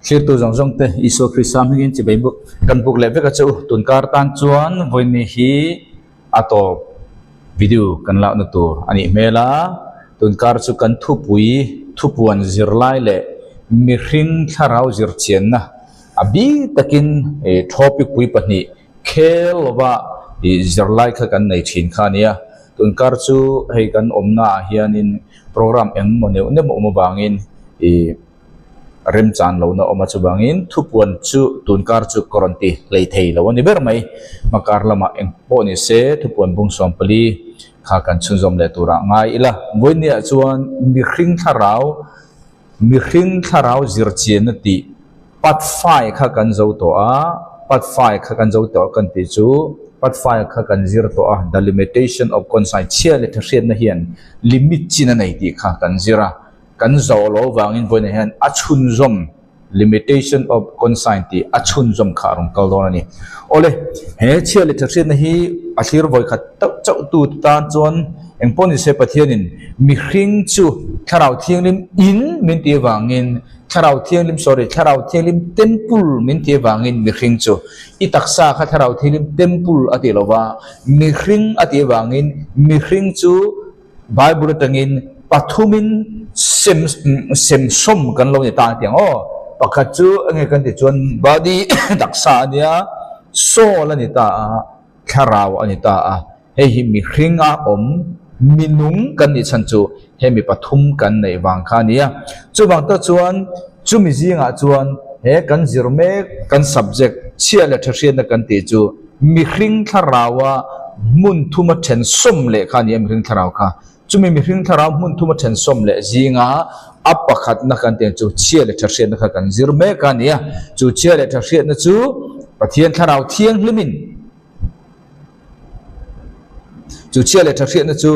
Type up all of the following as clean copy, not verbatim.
Thlirtu zawng zawng te Isua Krista hmingin chibai buk kan buk leh vek a che u. Tunkar tan chuan vawiin hi a tawp video kan lakna tur a nih hmel a, tunkar chu kan thupui thupuan zirlai leh mihring thlarau zirchianna a bik takin topic pui pahnih khel lova zirlai kha kan nei thin kha a nia. Tunkar chu hei kan awmna ah hianin program engemaw neuh neuh a awm avangin ih remchan lohna awm a chuvangin thupuan chu tunkar chu ka rawn ti hlei thei lo a ni ber mai. Hmakar lamah eng pawh ni se thupuan bung 14 kha kan chhunzawm leh turah ngai ila. Vawinia chuan mihring thlarau mihring thlarau zirchianna tih part 5 kha kan zo tawh a, part 5 kha kan zo tawh kan tih chu part 5 kha kan zir tawh a, the limitation of conscience chhia leh thahriatna hian limit chin a nei tih kha kan zir a. Kan zawh loh vangin vawiinah hian a chhunzawm, limitation of conscience tih a chhunzawm kha a rawn kal dawn a ni. Awle, he chhia leh thahriatna hi a thlir vawi khat tauh chauh tu tan chuan eng pawh ni se Pathianin mihring chu Thlarau Thianghlim in min tih avangin Thlarau Thianghlim sorry Thlarau Thianghlim temple min tih avangin mihring chu i taksa kha Thlarau Thianghlim temple a tih lova mihring a tih avangin mihring chu Bible atangin pathumin sem sem sawm kan lo ni ta a ti ang aw. Pakhat chu enge kan tih chuan body taksa a nia, soul a ni ta a, thlarau a ni ta a. Hei hi mihringa awm minung kan nih chhan chu hemi pathum kan neih vang kha a ni a. Chuvang tak chuan chumi zingah chuan he kan zir mek kan subject chhia leh tha hriatna kan tih chu Mihring thlaraua hmun thuma then sawm leh kha a ni a, mihring thlarau kha. Chumi mihring thlarau hmun thuma then sawm leh zinga a pakhatna kan tih ang chu chhia leh tha hriatna kha kan zir mek a ni a. Chu chhia leh tha hriatna chu Pathian thlarau thianghlimin chu chhia leh tha hriatna chu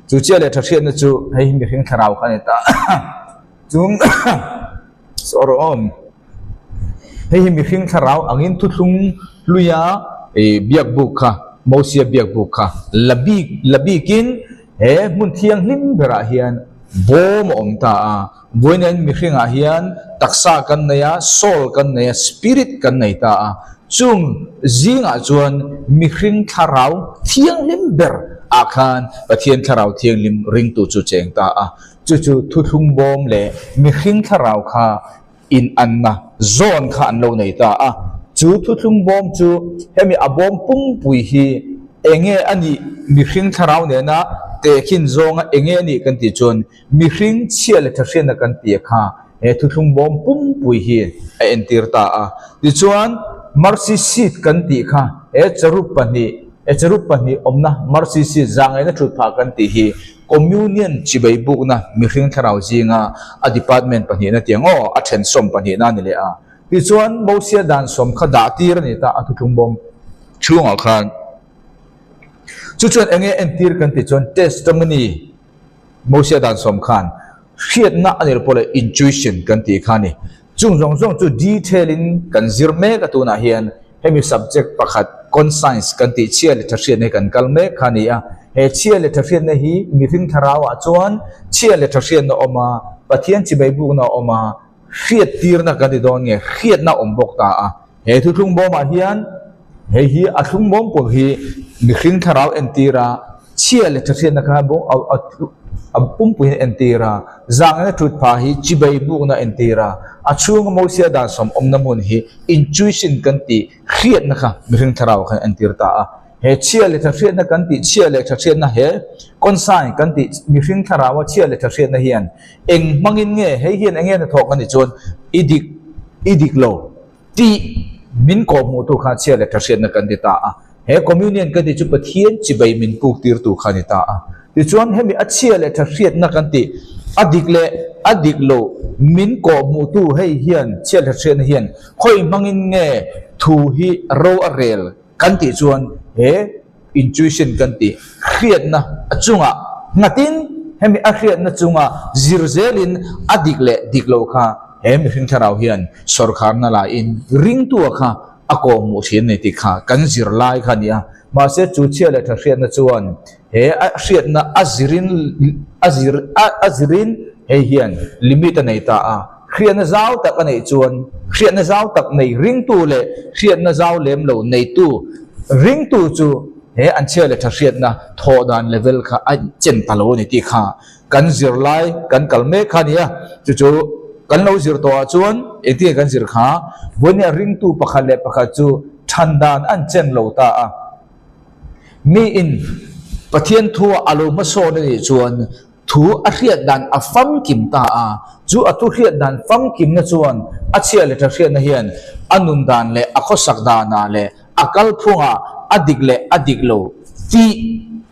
chu chhia leh tha hriatna chu hei hi mihring thlarau kha a ni ta. Chung Saw awm. Hei hi mihring thlarau angin thuthlung hluia biakbuk kha, Mosia biakbuk kha la bik la bikin he hmun thianghlim berah hian bawm a awm ta a. Vawiin mihringah hian taksa kan nei a, soul kan nei a, spirit kan nei ta a. Chung zingah chuan mihring thlarau thianghlim ber ah khan Pathian thlarau thianghlim ringtu chu cheng ta a. Chu chu thuthlung bawm leh mihring thlarau kha inanna zawn kha an lo nei ta a. Chu thuthlung bawm chu hemi a bawm pumpui hi enge a nih mihring thlarau nena tehkhin zawnga enge a nih kan tih chuan mihring chhia leh thahriatna kan tih kha he thuthlung bawm pumpui hi a entir ta a. Tichuan mercy seat kan tih kha he cherub pahnih he cherub pahnih awmna mercy seat zahngaihna thutphah kan tih hi Communion chibai bukna mihring thlarau zinga a department pahnihna tiang aw, a then sawm pahnihna a ni leh a. Tichuan, Mosia dan sawm kha dah tir a ni ta a thuthlung bawm chhungah khan. Chu chuan enge entir kan tih chuan testimony Mosia dan sawm khan hriatna a ni lo pawh leh intuition kan tih kha a ni. Chung zawng zawng chu detail in kan zir mek a tunah hian hemi subject pakhat conscience kan tih chhia leh tha hriatna hi kan kal mek kha a ni a. He chhia leh tha hriatna hi mihring thlarau ah chuan chhia leh tha hriatna a awm a, Pathian chibai bukna a awm a, hriat tirna kan ti dawn nge hriatna a awm bawk ta a. He thuthlung bawmah hian hei hi a thlung bawm pawh hi mihring thlarau entir a, chhia leh tha hriatna kha a pumpui hian entir a, zangena thut phah hi chibai bukna entir a, a chhunga Mosia dan sawm awmna hmun hi intuition kan tih hriatna kha mihring thlarau khan entir ta a. He chhia leh tha hriatna kan tih chhia leh tha hriatna he consign kan tih mihring thlaraua chhia leh tha hriatna hian eng hmangin nge hei hian eng nge hnathawh kan tih chuan i dik i dik lo tih min kawhhmuhtu kha chhia leh tha hriatna kan ti ta a. He communion kan tih chu Pathian chibai min puk tirtu kha a ni ta a. Tichuan hemi a chhia leh tha hriatna kan tih a dik leh a dik lo min kawhhmuhtu hei hian chhia leh tha hriatna hian khawi hmangin nge thu hi ro a rel Kan tih chuan he intuition kan tih hriatna a chungah nghatin hemi a hriatna chunga zir zelin a dik leh dik lo kha he mihring thlarau hian sawrkharna laiin ringtua kha a kawhhmuh thin a ni tih kha kan zir lai kha a ni a. Mahse chu chhia leh tha hriatna chuan he a hriatna a zirin a zir a zirin hei hian limit a nei ta a. Hriatna zau tak a neih chuan hriatna zau tak nei ringtu leh hriatna zau lem lo neitu ringtu chu he an chhia leh tha hriatna thawh dan level kha a chen ta lo a ni tih kha kan zirlai kan kal mek kha a ni a. Chu chu kan lo zir tawh ah chuan engtin nge kan zir kha? Vawinia ringtu pakhat leh pakhat chu than dan an chen lo ta a. Miin Pathian thua a lo hmasawn a nih chuan thu a hriat dan a famkim ta a, chu a thu hriat dan famkimna chuan a chhia leh tha hriatna hian a nun dan leh a khawsak danah leh a kalphungah a dik leh a dik lo tih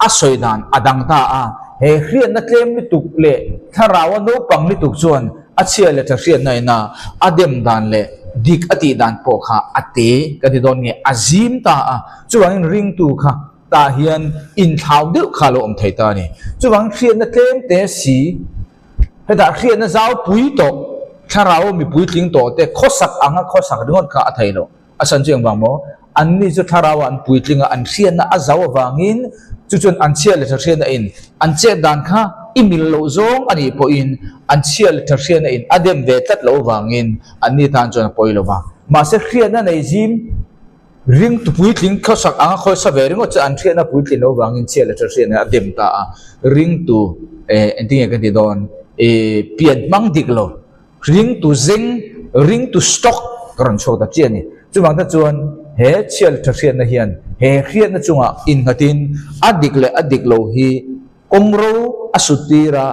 a sawi dan a dang ta a. He hriatna tlem lutuk leh thlaraua naupang lutuk chuan a chhia leh tha hriatna ina a dem dan leh dik a tih dan pawh kha a te ka ti dawn nge a zim ta a, chuvangin ringtu kha tah hian inthlau deuh kha a lo awm thei ta a ni. Chuvang hriatna tlem te si, hetah hriatna zau pui tawh, thlarau mipui tling tawh te khawsak anga khawsak ringawt kha a thei lo. A chhan chu engvang maw? Anni chu thlarau ah an puitling a, an hriatna a zau avangin chu chuan an chhia leh tha hriatna in an chet dan kha i mil loh zawng a nih pawhin an chhia leh tha hriatna in a dem ve tlat loh avangin anni tan chuan a pawi lo va. Mahse hriatna nei zim ring tu puitling khawsak anga khawisa ve ringawt chu an hriatna puitlin loh avangin chhia leh tha hriatna a dem ta a, ringtu eh engtin nge kan ti dawn eh pian hmang dik lo. Ring tu zeng, ring tu stock ka rawn chhuak ta chiah a ni. Chuvang te chuan he chhiat tha hriatna hian he hriatna chungah innghatin a dik leh a dik lo hi kawngro a sut tir a,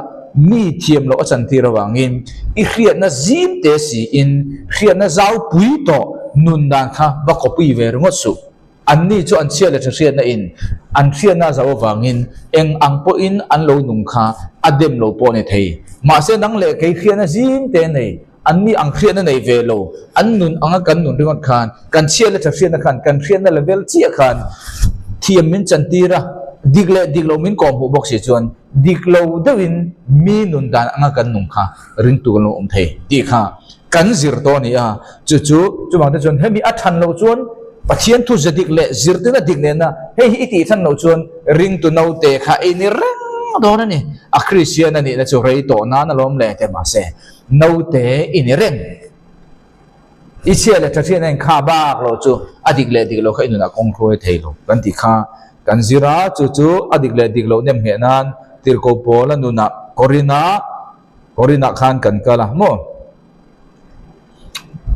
mi thiam loh a chan tir avangin i hriatna zim te siin hriatna zau pui tawh nun dan kha va copy ve ringawt suh. Anni chu an chhia leh tha hriatna in an hriatna a zau avangin eng ang pawhin an lo nung kha a dem lo pawh a ni thei. Mahse nang leh kei hriatna zim te nei, anni ang hriatna nei ve lo, an nun anga kan nun ringawt khan, kan chhia leh tha hriatna khan kan hriatna level chiah khan thiam min chantir a, dik leh dik lo min kawhhmuh bawk si chuan dik lo deuhin mi nun dan anga kan nung kha ringtu kan lo awm thei tih kha kan zir tawh a ni a, chu chu chuvang te chuan hemi a than loh chuan Pathian thu ze dik leh zirtirna dik nena hei hi i tih than loh chuan ringtu naute kha ei ni reng dawn a ni, a Kristian a nihna chu rei tawh nan alawm le te mahse naute i ni reng. I chhia leh tha hriatna in kha bak loh chu a dik leh dik loh kha i nunah kawng hruai thei lo kan tih kha kan zir a, chu chu a dik leh dik loh nem ngheh nan Tirhkoh Paula nunah Korinah Korinah khan kan kal a maw?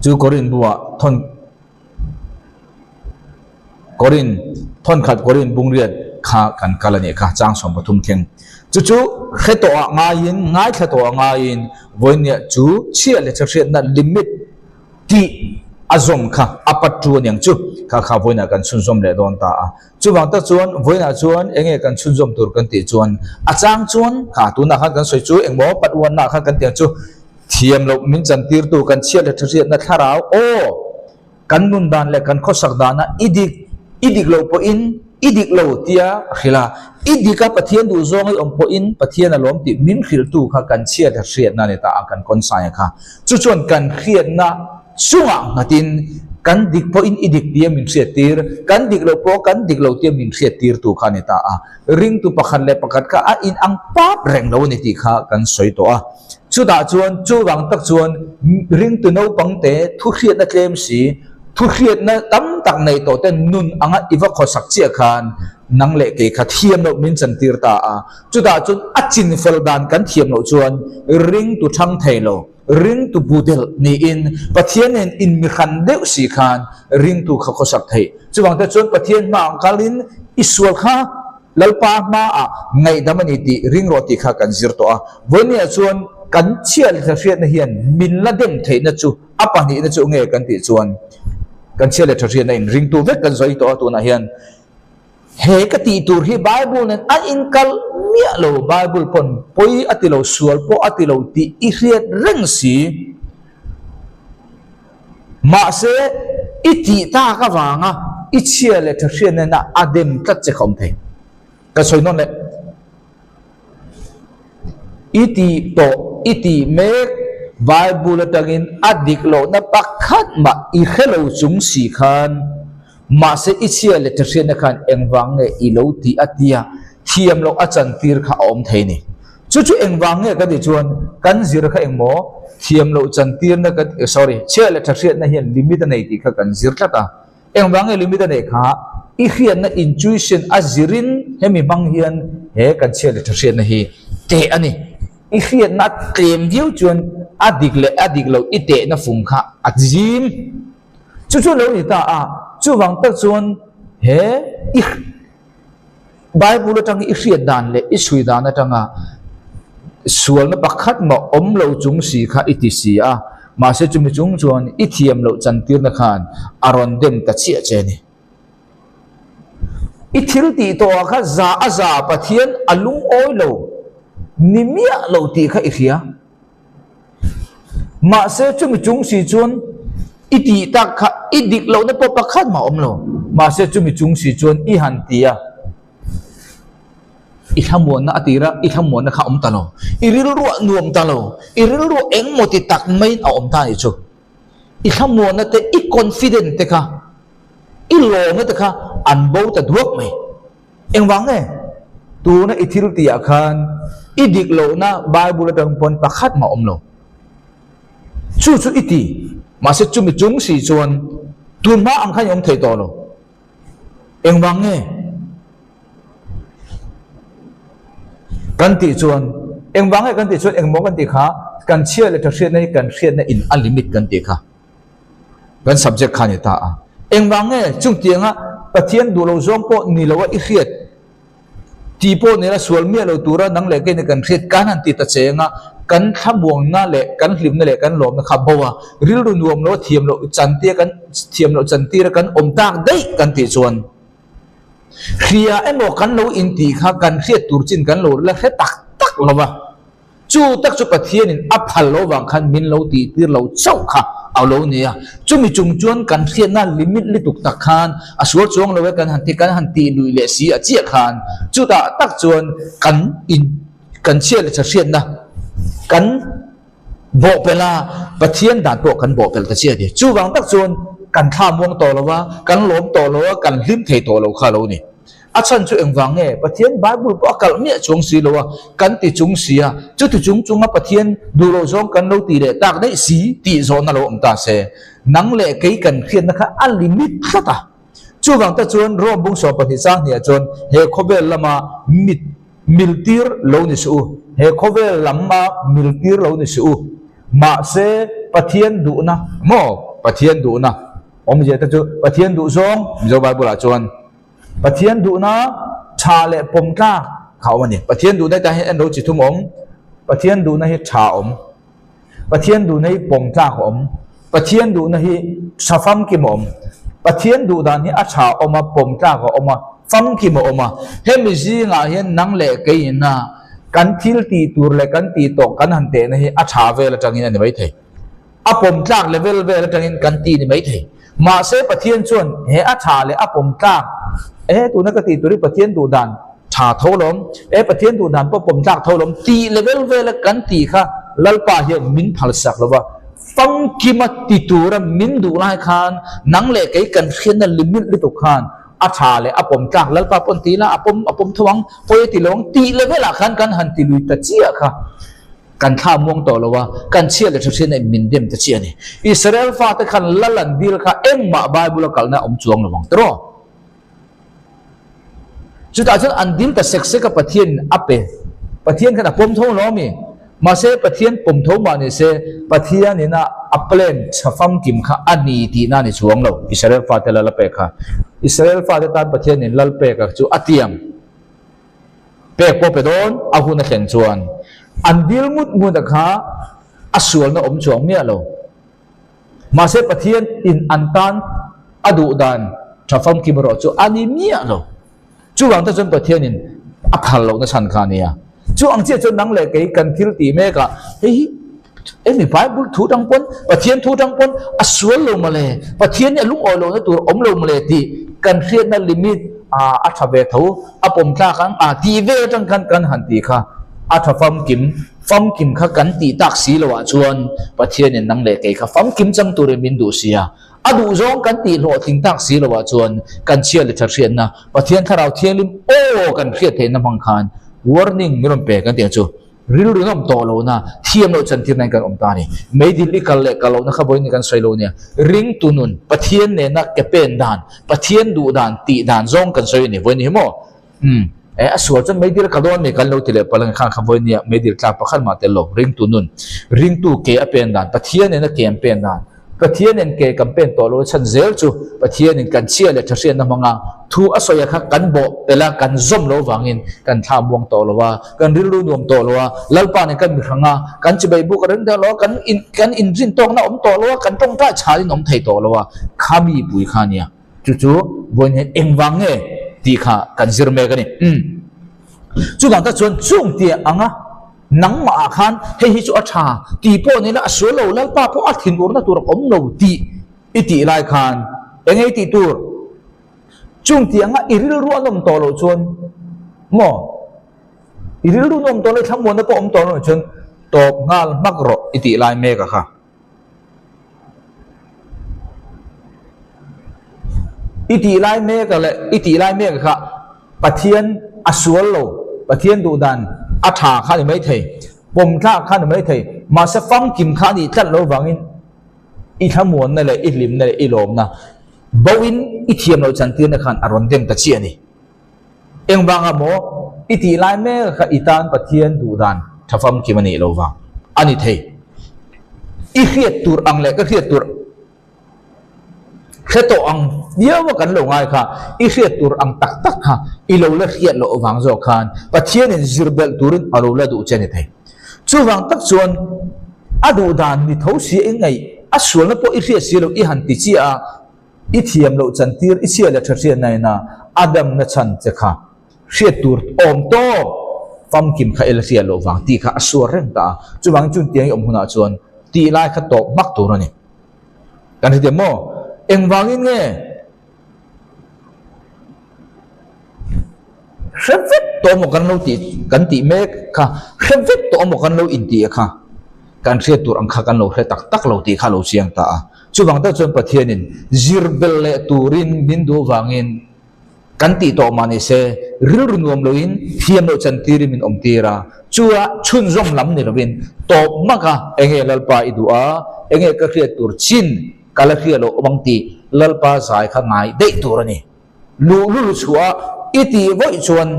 Chu Korin buah thawn Korin thawnkhat Korin bungriat kha kan kal a nih kha chang 13 thleng. Chu chu hre tawh ah ngaiin ngaithla tawh ah ngaiin vawinia chu chhia leh chhahriatna limit tih a zawm kha a pat tu aniang chu kha kha vawiinah kan chhunzawm leh dawn ta a. Chuvang tak chuan vawiinah chuan enge kan chhunzawm tur kan tih chuan a chang chuan kha tunah khan kan sawi chu engmaw pat uanna khan kan tih ang chu thiam loh min chantirtu kan chhiat leh thahriatna thlarau aw kan nun dan leh kan khawsak dana i dik i dik loh pawhin i dik lo tia a hrilh a, i dik a Pathian duh zawng i awm pawhin Pathian a lawm tih min hrilhtu kha kan chhiat leh hriatna a ni ta a kan kawnsai a kha. Chu chuan kan hriatna chungah nghatin kan dik pawhin i dik tia min hriattir, kan dik loh pawh kan dik lo tia min hriattirtu kha a ni ta a. Ringtu pakhat leh pakhat kha a inang pap reng lo a ni tih kha kan sawi tawh a. Chutah chuan chuvang tak chuan ringtu naupangte thu hriatna tlem si, thu hriatna tam tak nei tawh te nun anga i va khawsak chiah khan nang leh kei kha thiam loh min chantir ta a. Chutah chuan a chinfel dan kan thiam loh chuan ringtu thang thei lo, ringtu bu delh niin Pathian nen inmihran deuh si khan ringtu kha khawsak theih. Chuvang te chuan Pathian hma ang kalin i sual kha Lalpa hmaah ngaihdam a ni tih ring rawh tih kha kan zir tawh a. Vawinia chuan kan chhia leh tha hriatna hian min la dem theihna chu a pahnihna chu nge kan tih chuan kan chhia leh tha hriatna in ringtu vek kan zawi tawh a tunah hian he ka tih tur hi Bible nen a inkal miah lo, Bible pawn pawi a ti lo, sual pawh a ti lo tih i hriat reng si. Mahse, i tih tak avanga i chhia leh tha hriat nena a dem tlat che kha awm thei. Ka sawi nawn leh. I tih tawh, i tih mek Bible atangin a dik lohna pakhat mah i hre lo chung si khan, mahse i chhia leh tha hriatna khan engvang nge i lo tih a tia thiam loh a chantir kha a awm thei ni. Chu chu engvang nge ka tih chuan kan zir kha engmaw thiam loh chantirna ka sorry chhiah leh tha hriatna hian limit a nei tih kha kan zir tlat a. Engvang nge limit a neih kha i hriatna intuition a zirin hemi hmang hian he kan chhiah leh tha hriatna hi teh a ni. I hriatna a tlem viau chuan a dik leh a dik loh i tehna fung kha a zim. Chu chu lo ni ta a, chuvang tak chuan he i Bible atang i hriat dan leh i chhui dan atanga sualna pakhat mah awm lo chung si kha i ti si a, mahse chumi chung chuan i thiam loh chantirna khan a rawn dem ta chiah che a ni. I thil tih tawhah kha za a za Pathian a lungawi lo ni miah lo tih kha i hria. Mahse chumi chung si chuan i tih tak kha i dik lohna pawh pakhat mah a awm lo. Mahse chumi chung si chuan i han ti a, i thlamuanna a tir a, i thlamuanna kha a awm ta lo. I rilruah nuam ta lo, i rilruah engmaw ti tak maiin a awm ta a nih chu. I thlamuanna te, i confident te kha, i lawmna te kha an bo ta duak mai. Engvang nge? Tuna i thil tihah khan i dik lohna Bible atang pawn pakhat mah awm lo. Chu chu i ti, mahse chumi chung si chuan tun hma ang khan i awm thei tawh lo. Engvang nge? Kan tih chuan, engvang nge kan tih chuan engmaw kan tih kha kan chhia leh tha hriatna hi kan hriatna in a limit kan tih kha. Kan subject kha a ni ta a. Engvang nge chungtianga Pathian duh lo zawng pawh ni lo a i hriat tih pawh nena sual miah lo tura nang leh keina kan hriat kan han ti ta cheng a, kan thlamuangna leh kan hlimna leh kan lawmna kha bo a, rilru nuam lo a thiam loh chantir kan thiam loh chantir a kan awm tak daih kan tih chuan hria emaw kan lo intih kha kan hriat tur chin kan lo la hre tak tak lo va. Chu tak chu Pathianin a phal lo vang khan min lo tihtir lo chauh kha a lo ni a. Chumi chung chuan kan hriatna limit lutuk tak khan a sual chuang lo e kan han ti kan han tih luih leh si a chiah khan chutah tak chuan kan in kan chhiat leh tha hriatna kan bawhpelh a, Pathian dan pawh kan bawhpelh ta chiah a ni. Chuvang tak chuan kan thla muang tawh lo a, kan lawm tawh lo a, kan hlim thei tawh lo kha a lo ni. A chhan chu engvang nge? Pathian Bible pawh a kalh miah chuang si lo a, kan ti chung si a, chuti chung chunga Pathian duh loh zawng kan lo ti leh tak daih si tih zawhna lo awm ta se. Nang leh kei kan hriatna kha a limit tlat a. Chuvang te chuan Rome bung 12 chang hniah chuan he khawvel lama mit miltir lo ni suh u, he khawvel lama miltir lo ni suh u, mahse Pathian duhna maw? Pathian duhna awmzia te chu Pathian duh zawng Mizo Bible ah chuan Pathian duhna tha leh pawm tlak kha a awm a ni. Pathian duhna hi tah hian en lo chi thum a awm. Pathian duhna hi tha a awm. Pathian duhna hi pawm tlak a awm. Pathian duhna hi tha famkim a awm. Pathian duh dan hi a tha a awm a, pawm tlak a awm a, famkim a awm a. Hemi zingah hian nang leh keiin a kan thil tih tur leh kan tih tawh kan han tehna hi a tha vel atangin a ni maithei. A pawm tlak level vel atangin kan ti ni maithei. Mahse Pathian chuan he a tha leh a pawm tlak e tuna ka tih tur hi Pathian duh dan tha tho lawm e Pathian duh dan pawh pawm tlak tho lawm tih level vela kan tih kha Lalpa hian min phalsak lo va, famkima ti tura min duh lai khan nang leh kei kan hriatna limit lutuk khan a tha leh a pawm tlak Lalpa pawn ti ila a pawm a pawm tho ang pawi a ti lo ang tih level ah khan kan han ti lui ta chiah kha. Kan thla muang tawh lo a, kan chhiat leh thahriat na in min dem ta chiah a ni. Israel fate khan lal an dil kha engmah Bible a kalna a awm chuang lo ang tiraw? Chutah chuan an dil ta sek sek a Pathian in a pe. Pathian khan a pawm tho lo ami? Mahse Pathian pawm tho mah ni se Pathian in a a plan tha famkim kha a ni tihna a ni chuang lo Israel fate lal a pek kha. Israel fate tan Pathian in lal pek a chu a tiang. Pek pawh pe dawn a hun a thlen chuan an dil ngut ngut a kha a sualna awm chuang miah lo. Mahse Pathian in an tan a duh dan tha famkim erawh chu a ni miah lo. Chuvang te chuan Pathian in a phal lohna chhan kha a nia. Chu ang chiah chuan nang leh kei kan thil tih mek ah hei hi emi Bible thu tang pawn Pathian thu tang pawn a sual lo mawle, Pathian hi a lungawi lohna tur awm lo mawle tih kan hriatna limit a tha ve tho, a pawm tlak ang a tih vel atang khan kan han tih kha a tha famkim, famkim kha kan tih tak si loh ah chuan Pathianin nang leh kei kha famkim chang turin min duh sia, a duh zawng kan tih hlawhtling tak si loh ah chuan kan chhiat leh tha hriatna Pathian Thlarau Thianghlim aw kan hriat theihna hmang khan warning min rawn pe kan tih ang chu. Rilru nawm tawh lohna, thiam loh chantirna in kan awm ta a ni. Meidil i kal leh kal lohna kha vawiin kan sawi lo nia. Ringtu nun, Pathian nena ke pen dan, Pathian duh dan, tih dan zawng kan sawi a ni. Vawiin hi maw? Umm. E, a sual chuan meidil ka dawn mi kan lo ti leh palh ang khan kha vawiin nia meidil tlak pakhat mah tel lo. Ringtu nun, ringtu ke a pen dan, Pathian nena ke an pen dan, Pathianin ke kan pen tawh lo a chhan zel chu Pathianin kan chhia leh tha hriatna hmanga thu a sawi a kha kan bawh pelh a, kan zawm lo vangin kan thla muang tawh lo a, kan rilru nuam tawh lo a, Lalpa nen kan mihrang a, kan chibai buk a reng der lo a, kan in kan inrin tawkna a awm tawh lo a, kan tawngtai chhalin awm thei tawh lo a, kha mi pui kha a nia. Chu chu vawiin hian engvang nge tih kha kan zir mek a ni. Umm. Chuvang tak chuan chung tia anga nangmah ah khan hei hi chu a tha tih pawh nila a sual lo, Lalpa pawh a thinurna tur a awm lo tih i tih lai khan eng ei tih tur? Chung tih anga i rilru a nawm tawh loh chuan maw? I rilru nawm tawh lo, i thlamuanna pawh awm tawh loh chuan tawp nghal hmak rawh i tih lai mek a kha. I tih lai mek a leh i tih lai mek kha Pathian a sual lo, Pathian duh dan a tha kha a ni maithei, pawm thlak kha a ni maithei, mahse famkim kha a nih tlat lo vangin i thlamuanna leh i hlimna leh i lawmna bo in i thiam loh chantirna khan a rawn dem ta chiah a ni. Engvanga maw i tih lai mek kha i tan Pathian duh dan tha famkim a nih lo vang a ni thei. I hriat tur ang leh ka hriat tur hre tawh ang viau a kan lo ngai kha i hriat tur ang tak tak kha i lo la hriat loh vang zawk khan Pathianin zir belh turin a lo la duh che a ni thei. Chuvang tak chuan a duh dan ni tho si a ingaih a sualna pawh i hriat si lo i han ti chiah a, I thiam loh chantir i chhia leh tha hriatna ina a damna chhan che kha hriat tur awm tawp famkim kha ela hriat loh vang tih kha a suar reng ta a, chuvangin chun tiang i awm hunah chuan tih lai kha tawp hmak tur a ni. Kan hre maw? Engvangin nge hre vek tawh maw kan lo tih kan tih mek kha hre vek tawh maw kan lo intih kha kan hriat tur ang kha kan lo hre tak tak lo tih kha a lo chiang ta a. Chuvang tak chuan Pathianin zir belh leh turin min duh vangin kan tih tawh mah ni se, rilru nuam loin thiam loh chantirin min awm tir a, chua chhunzawm lam ni lovin tawp hmak a, enge Lalpa i duh a, enge ka hriat tur chin ka la hria loh awm ang tih Lalpa zai kha ngai daih tur a ni. Luhlul chhuah i tih vawih chuan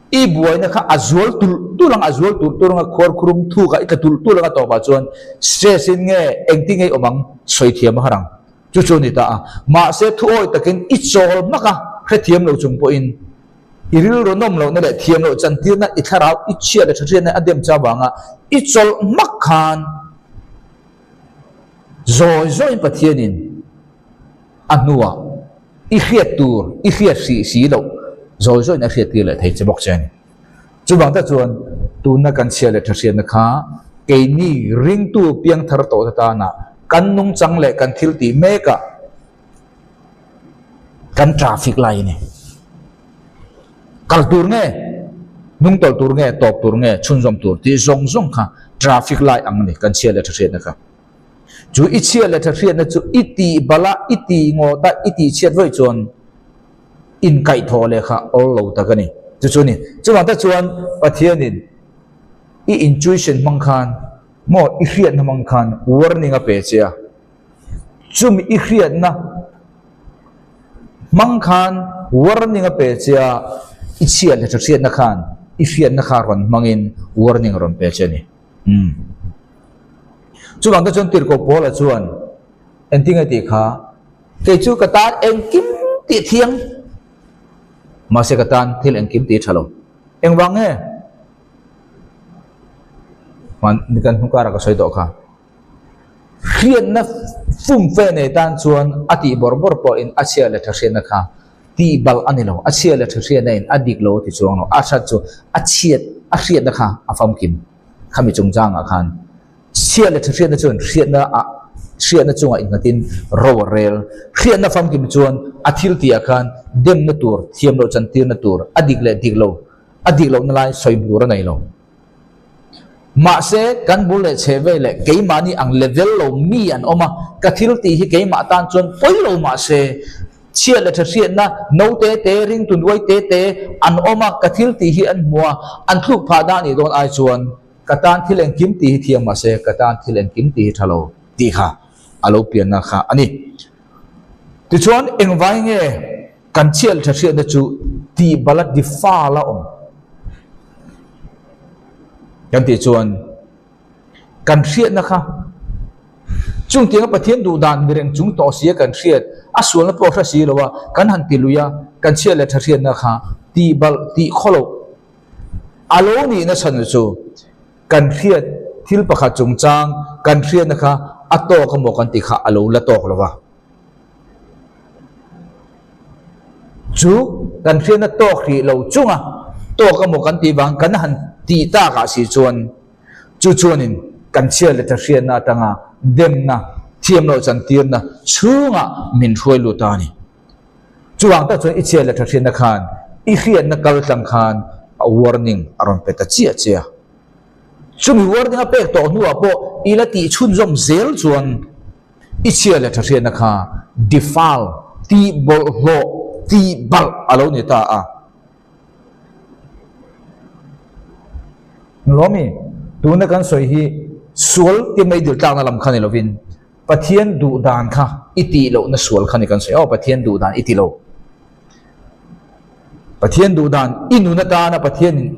I buaina kha a zual tulh tulh ang, a zual tulh tulh ang a, khuarkhurum thuk ah i tla tulh tulh ang a tawpah chuan stress in nge engtin nge i awm ang sawi thiam a har ang. Chu chu a ni ta a. Mahse thuawi takin i chawl hmak a, hrethiam lo chung pawhin i rilru nawm lohna leh thiam loh chantirna i thlarau i chhiat leh thahriatna a dem cha vanga i chawlh hmak khan zawi zawiin Pathianin A hnuah i hriat tur i hriat hrih si loh zawi zawiin a hriat tir leh thei che bawk che a ni. Chuvang tak chuan tunna kan chhia leh tha hriatna kha keini ringtu piangthar tawh te tana kan nungchang leh kan thil tih mekah kan traffic lai a ni. Kal tur nge, hnungtawlh tur nge, tawp tur nge, chhunzawm tur tih zawng zawng kha traffic lai ang a ni kan chhia leh tha hriatna kha. Chu i chhiat leh tha hriatna chu i tih bala, i tih ngawt a, i tih chhiat vawi chuan inkaihthawh leh kha awl lo tak a ni. Chu chu a ni. Chuvang tak chuan Pathianin i intuition hmang khan maw i hriatna hmang khan warning a pe che a. Chumi i hriatna hmang khan warning a pe che a, i chhiat leh tha hriatna khan i hriatna kha rawn hmangin warning a rawn pe che a ni. Umm. Chuvang te chuan Tirhkoh Paula chuan engtin nge tih kha, Kei chu ka tan engkim tih thiang, mahse ka tan thil engkim tih tha lo. Engvang nge? Hman ni kan hnu karah ka sawi tawh kha. Hriatna fumfe nei tan chuan a tih bawrh bawrh pawhin a chhia leh tha hriatna kha tih balh a ni lo. A chhia leh tha hriatna in a dik lo a ti chuang lo. A that chu a chhiat a hriatna kha a famkim. Khami chungchangah khan chhia leh tha hriatna chuan hriatna ah hriatna chungah innghatin ro a rel. Hriatna famkim chuan a thil tihah khan demna tur, thiam loh chantirna tur, a dik leh dik lo, a dik lohna lai sawi bur a nei lo. Mahse, kan bul leh chhe ve leh keimahni ang level lo mi an awm a, ka thil tih hi keimah tan chuan pawi lo mahse, Chhiat leh tha hriatna no te te, ringtu nuai te te an awm a, ka thil tih hi an hmu a, an thluk phah dah nih dawn ai chuan ka tan thil engkim tih hi thiang mahse ka tan thil engkim tih hi tha lo tih kha a lo pianna kha a ni. Tichuan engvai nge kan chhiat leh tha hriatna chu tih bala defile a awm kan tih chuan kan hriatna kha chung tianga Pathian duh dan mi reng chung tawh sia kan hriat a sualna pawh hre si lo a kan han ti lui a kan chhiat leh tha hriatna kha tih balh tih khaw loh a lo nihna chhan chu kan hriat thil pakhat chungchang kan hriatna kha a tawk emaw kan tih kha a lo la tawk lo va. Chu kan hriatna tawk hrih lo chunga tawk emaw kan tih vang kan han tih takah si chuan chu chuanin kan chhiat leh tha hriatna atanga demna, thiam loh chantirna chhungah min hruai lut ta a ni. Chuvang tak chuan i chhiat leh tha hriatna khan i hriatna kal tlang khan a warning a rawn pe ta chiah chiah a. Chumi warning a pek tawh hnuah pawh i la tih chhunzawm zel chuan I chhia leh tha hriatna kha defile, tih bawlhhlawh, tih balh a lo ni ta a. Lawmi, tuna kan sawi hi sual ti mai dil tlakna lam kha ni lovin Pathian duh dan kha i tih lohna sual kha ni kan sawi. Aw, Pathian duh dan i ti lo. Pathian duh dan i nun atana Pathianin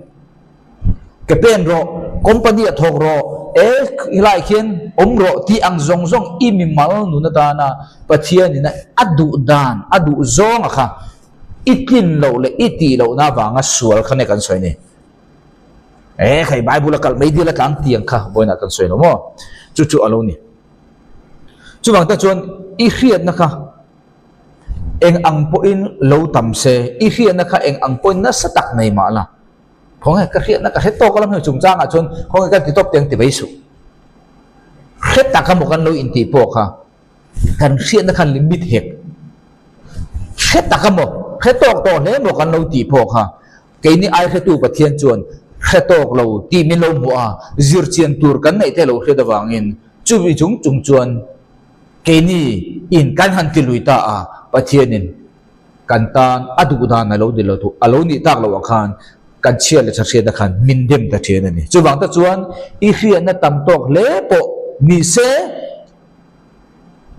Ke pen rawh, company ah thawk rawh, e helai khian awm rawh tih ang zawng zawng i mimal nun atana Pathianin a duh dan, a duh zawnga kha i tlin loh leh i tih lohna avanga sual kha nge kan sawi ni. E khai Bible a kalh mai dil a tlang tiang kha vawiinah kan sawi lo maw? Chu chu a lo ni. Chuvang tak chuan i hriatna kha eng ang pawhin lo tam se, i hriatna kha eng ang pawhin nasa tak nei mah la, Khawnge ka hriatna ka hre tawk alam hei chungchangah chuan khawnge kan ti tawp teng ti mai suh. Hre tak emaw kan lo intih pawh kha kan hriatna khan limit hek. Hre tak emaw hre tawk tawh hle emaw kan lo tih pawh kha keini ai hretu Pathian chuan hre tawk lo tih min lo hmuh a, zirchian tur kan neih te lo hriat avangin chumi chung chung chuan keini in kan han ti lui ta a, Pathianin Kan tan a duh dan a lo ni lo thu, a lo nih tak loh ah khan kan chhiat leh thahriatna khan min dem ta thin a ni. Chuvang te chuan i hriatna tam tawk hle pawh ni se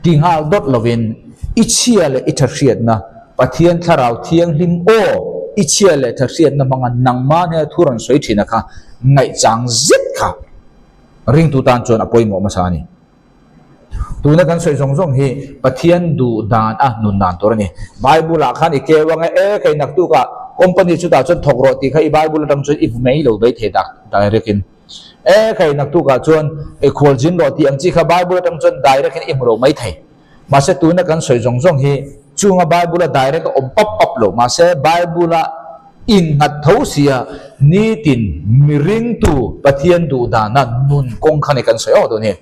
ti nghal dawt lovin i chhia leh i thahriatna Pathian Thlarau Thianghlim aw i chhia leh thahriatna hmanga nangmah hnena thu rawn sawi thin a kha ngaihchang zet kha ringtu tan chuan a pawimawh hmasa a ni. Tuna kan sawi zawng zawng hi Pathian duh dan a nun dan tur a ni. Bible ah khan i keu ang e, e kei naktuk ah company chutah chuan thawk rawh tih kha i Bible atang chuan i hmu mai lo mai thei tak direct in. E kei naktuk ah chuan i khual zin rawh tih ang chi kha Bible atang chuan direct in i hmu lo mai thei. Mahse tuna kan sawi zawng zawng hi chunga Bible a direct a awm pap pap lo. Mahse Bible a Innghat tho sia nitin miringtu Pathian duh dana nun kawng kha ni kan sawi awk dawn hi.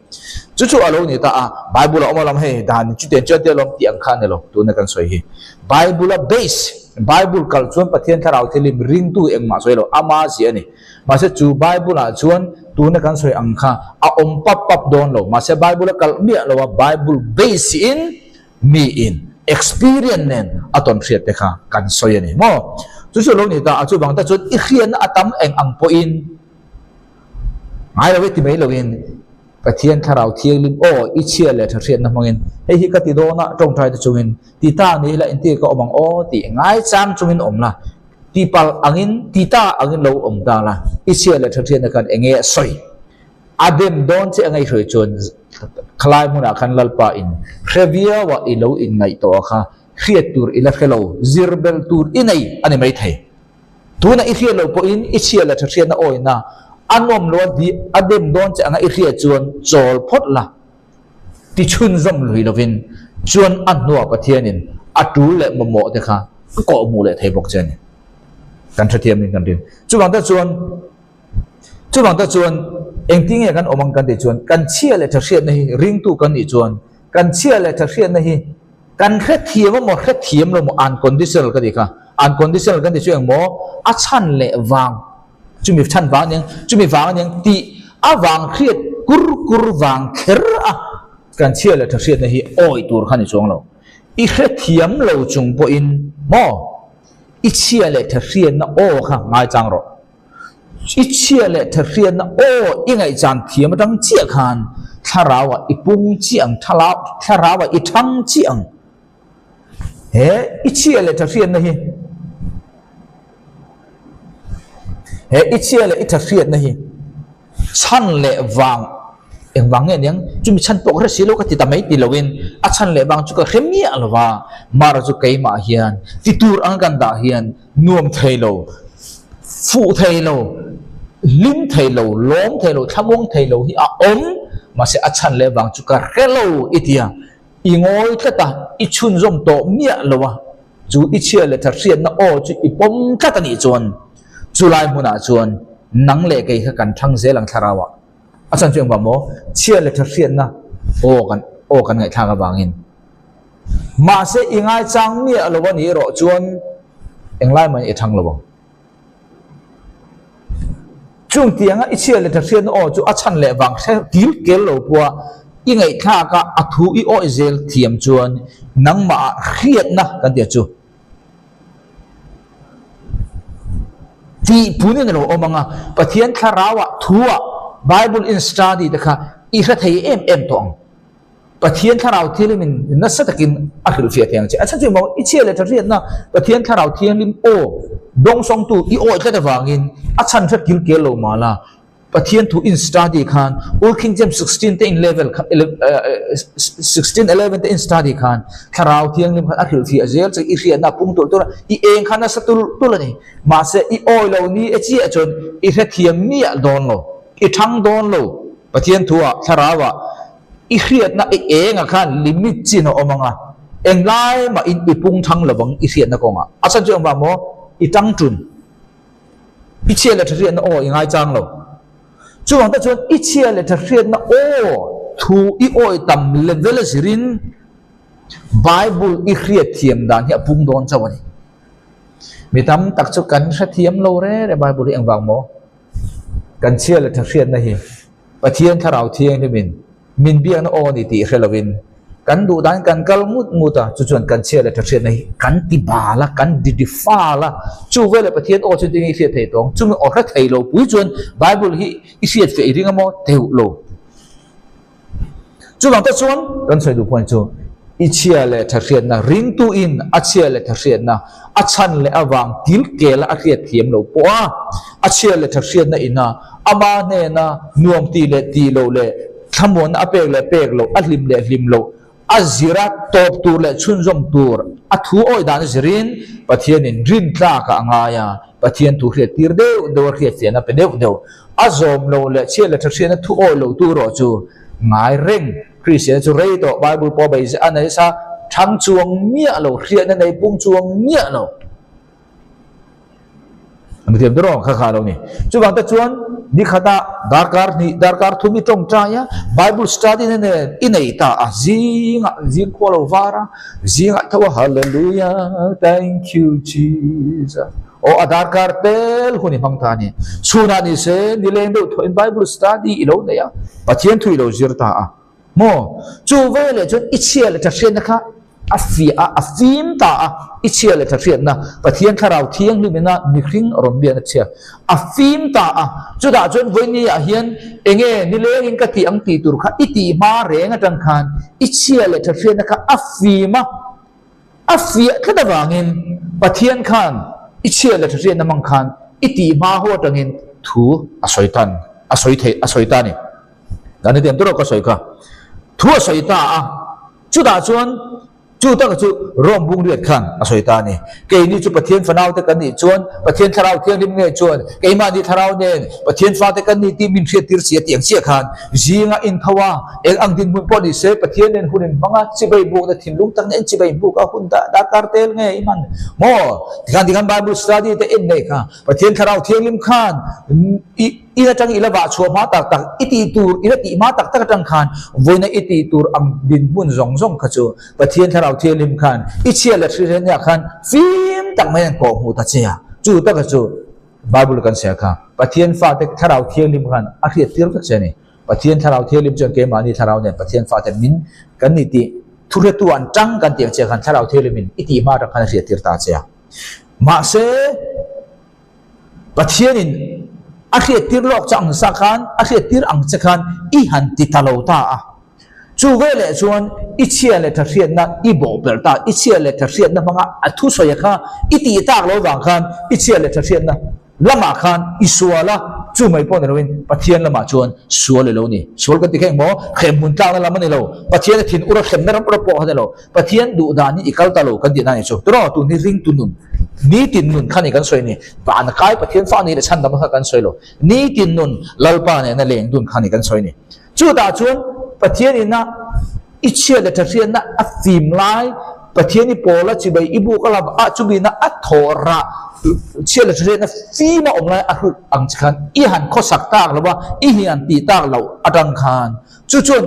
Chu chu a lo ni ta a, Bible a awm alawm hei dan chutiang chuan tia lawm tih ang kha a ni lo tuna kan sawi hi. Bible a base, Bible kal chuan Pathian thlarau thil hi miringtu engmah sawi lo, ama zia a ni. Mahse chu Bible ah chuan tuna kan sawi ang kha a awm pap pap dawn lo. Mahse Bible a kalh miah lo a, Bible base in miin experience nen a tawn hriat te kha kan sawi a ni maw? Chu chu lo ni ta a, chuvang te chuan i hriatna a tam eng ang pawhin ngai lo e ti mai loin Pathian Thlarau Thianghlim aw i chhia leh tha hriatna hmangin hei hi ka ti dawn a tawngtai te chungin ti ta ni ila intir ka awm ang aw tih ngai chang chungin awm la, ti palh angin ti ta angin lo awm ta la, i chhia leh tha hriatna khan eng nge a sawi? A dem dawn che a ngaihhruai chuan khalai hmunah khan Lalpa in hre viau a i lo inngaih tawh a kha hriat tur i la hre lo, zir bel tur i nei a ni maithei. Tunah i hriat loh pawhin i chhia leh tha hriatna awina a nawm lo a di a dem dawn che anga i hriat chuan chawl phawt la ti chhunzawm lui lovin chuan a hnuah Pathianin a tul leh mamawh te kha a kawh hmuh leh thei bawk che a ni. Kan hrethiamin kan rin. Chuvang te chuan. Chuvang tak chuan engtin nge kan awm ang kan tih chuan kan chhia leh tha hriatna hi ringtu kan nih chuan kan chhia leh tha hriatna hi kan hrethiam emaw hrethiam lo maw unconditional ka tih kha unconditional kan tih chu engmaw a chhan leh vang chumi chhan vang aniang chumi vang aniang tih a vang hriat kur kur vang kher a kan chhia leh tha hriatna hi awi tur kha ni chuang lo. I hrethiam lo chung pawhin maw i chhia leh tha hriatna aw kha ngaichang rawh. I chhia leh tha hriatna aw i ngaihchan thiam atang chiah khan thlarauah i pung chiah ang, thlarauah i thang chiah ang. He i chhia leh tha hriatna hi He i chhia leh i tha hriatna hi chhan leh vang engvang nge niang chumi chhan pawh ka hre si lo ka ti ta mai ti loin a chhan leh vang chu ka hre miah lo va, mara chu keimah hian ti tur ang kan dah hian nuam thei lo, fuh thei lo, hlim thei lo, lawm thei lo, thlamuang thei lo hi a awm, mahse a chhan leh vang chu ka hre lo i tia i ngawi tlat a, i chhunzawm tawh miah lo a, chu i chhia leh tha hriatna aw chu i pawm tlat a nih chuan chulai hmunah chuan nang leh kei kha kan thang zel ang thlarau ah. A chhan chu engvang maw? Chhia leh tha hriatna aw kan aw kan ngaihthlak avangin. Mahse i ngaichang miah lo a nih erawh chuan englai mah i thang lo ang. Chung tianga i chhia leh tha hriatna aw chu a chhan leh vang hre kil kel lo pawha i ngaihthlak a, a thu i awih zel thiam chuan nangmah ah hriatna kan tia chu tih punin a lo awm ang a, Pathian thlarau ah thu ah Bible in study te kha i hre thei em em tawh ang. Pathian Thlarau Thianghlimin nasa takin a hrilhfiah thei ang che. A chhan chu maw, i chhia leh tha hriatna Pathian Thlarau Thianghlim aw dawngsawngtu i awi tlat avangin a chhan hre kil kel lo mah la, Pathian thu in study khan Old King James 16 te in level kha 16 11 te in study khan Thlarau Thianghlim khan a hrilhfiah zel che i hriatna a pung tulh tulh a, i eng kha nasa tulh tulh a ni. Mahse i awi lo ni e chiah chuan i hrethiam miah dawn lo, i thang dawn lo. Pathian thuah Thlarauah I hriatna i engah khan limit chin a awm ang a, englai mah in i pung thang lo vang i hriatna kawngah. A chhan chu engvang maw? I tang tun. I chhia leh tha hriatna aw i ngaichang lo. Chuvang te chuan i chhia leh tha hriatna aw thu i awi tam level a zirin Bible i hriat thiam dan hi a pung dawn chauh a ni. Mi tam tak chu kan hrethiam lo re re Bible hi engvang maw? Kan chhia leh tha hriatna hi Pathian Thlarau Thianghlimin min biakna aw a ni tih hre lovin kan duh danin kan kal ngut ngut a, chu chuan kan chhia leh tha hriatna hi kan ti bal a, kan di di fal a, chu veleh Pathian aw chu engtin nge i hriat thei tawng? Chumi aw hre thei lo pui chuan Bible hi i hriat feh i ring a maw? Teuh lo. Chuvang te chuan kan sawi duh pawh chu i chhia leh tha hriatna ringtu in a chhia leh tha hriatna a chhan leh avang kil kel a a hriat thiam lo pawh a, a chhia leh tha hriatna ina ama hnena nuam tih leh tih loh leh thlamuanna a pek leh pek loh a hlim leh hlim loh a zira tawp tur leh chhunzawm tur a thu awi dan a zirin Pathianin rintlakah a ngai a, Pathian thu hriat tir deuh deuh a hriat chian a pe deuh deuh. A zawm lo leh chhiat leh tha hriatna thu awi lo tu erawh chu ngai reng. Kristiana chu rei tawh Bible pawh bei a nei sa thang chuang miah lo, hriatna nei pung chuang miah lo. An thiam te rawh kha kha lo ni. Chuvang te chuan ni khata darkar hnih darkar thum i tawngtai a, Bible study na nen i nei ta a, zingah zing khua lo var a, zingah tho a Hallelujah thank you Jesus aw a darkar tel hun i hmang ta a ni. Chhunah ni se nileng deuh thawhin Bible study i lo nei a, Pathian thu i lo zir ta a. Maw? Chu veleh chuan i chhia leh tha hriatna kha a fiah a, a fim ta a, i chhia leh tha hriatna, Pathian Thlarau Thianghlim ina mihring rawn biakna chhia a fim ta a. Chutah chuan vawiini ah hian enge nilengin ka tih ang tih tur kha i tih hma reng atang khan i chhia leh tha hriatna kha a fim a, a fiah tlat avangin Pathian khan i chhia leh tha hriatna hmang khan i tih hma ho atangin thu a sawi tan, a sawi theih, a sawi ta a ni. Kan hetiang tur ka sawi kha. Thu a sawi ta a, chutah chuan chu taka chu Rome bung riat khan a sawi ta a ni. Keini chu Pathian fanaute kan nih chuan, Pathian Thlarau Thianghlim nge chuan keimahni Thlarau nen Pathian fate kan ni tih min hriattir si a tih ang chiah khan zinga intho a, eng ang dinhmun pawh ni se Pathian nen hun in hmang a, chibai bukna thinlung tak nen chibai buk a hun dah darkar tel nge i hman maw? Tikhan tikhan Bible study te en nei kha Pathian Thlarau Thianghlim khan i In atang i la vah chhuah hma tak tak, i tih tur i la tih hma tak tak atang khan vawiina i tih tur ang dinhmun zawng zawng kha chu Pathian Thlarau Thianghlim khan i chhia leh hri hrehniah khan fim tak mai an kawh hmuh ta che a. Chu taka chu Bible kan hria kha Pathian fate Thlarau Thianghlim khan a hriat tir vek che a ni. Pathian Thlarau Thianghlim chuan keimahni Thlarau nen Pathian fate min kan ni tih. Thuhretu an tang kan tih ang che khan Thlarau Thianghlimin i tih hma atang khan a hriattir ta che a. Mahse, Pathianin a hriattir lawk che ang sa khan, a hriattir ang che khan i han ti ta lo ta a. Chu veleh chuan i chhia leh tha hriatna i bawhpelh ta, i chhia leh tha hriatna hmanga a thusawi kha i tih tak lo vang khan i chhia leh tha hriatna lamah khan i sual a, chu mai pawh ni loin Pathian lamah chuan sual i lo ni. Sual kan ti kha engmaw? Hremhmun tlakna lam a ni lo, Pathian a thin ur a hremna ram rawp pawh kha ni lo, Pathian duh danin i kal ta lo kan tih na ni chu. Turaw tun hi ringtu nun, nitin nun kha ni kan sawi ni. Vana kai Pathian fa ni leh chhandam kha kan sawi lo. Nitin nun Lalpa nena leng dun kha ni kan sawi ni. Chutah chuan Pathian ina i chhiat leh ṭhahriatna a fim lai, Pathian i pawl a chibai i buk a lava ah chumina a thaw rah chhiat leh ṭhahriatna fim a awm lai a hrut ang che khan i han khawsak tak lo a, i hian tih tak loh atang khan chu chuan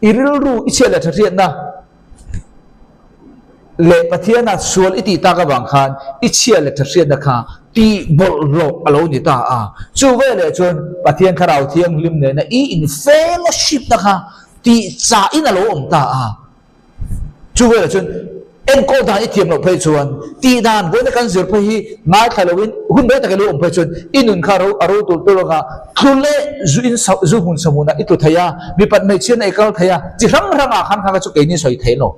i rilru i chhiat leh ṭhahriatna leh Pathiana sual i tih tak avang khan i chhia leh ṭhahriatna kha tih bawlhhlawh a lo ni ta a. Chu veleh chuan Pathian Thlarau Thianghlim nena i in fellowship na kha tih chahin a lo awm ta a. Chu veleh chuan enkawl dan i thiam loh phei chuan tih dan vawiina kan zir phei hi ngaithla loin hun rei tak i lo awm phei chuan i nun kha ro a ro tulh tulh ang a, tlu leh zu in zu hmun sa hmunah i tlu thei a, mipat hmeichhiatna i kal thei a, chi hrang hrangah khan kha kha chu keini sawi thei lo.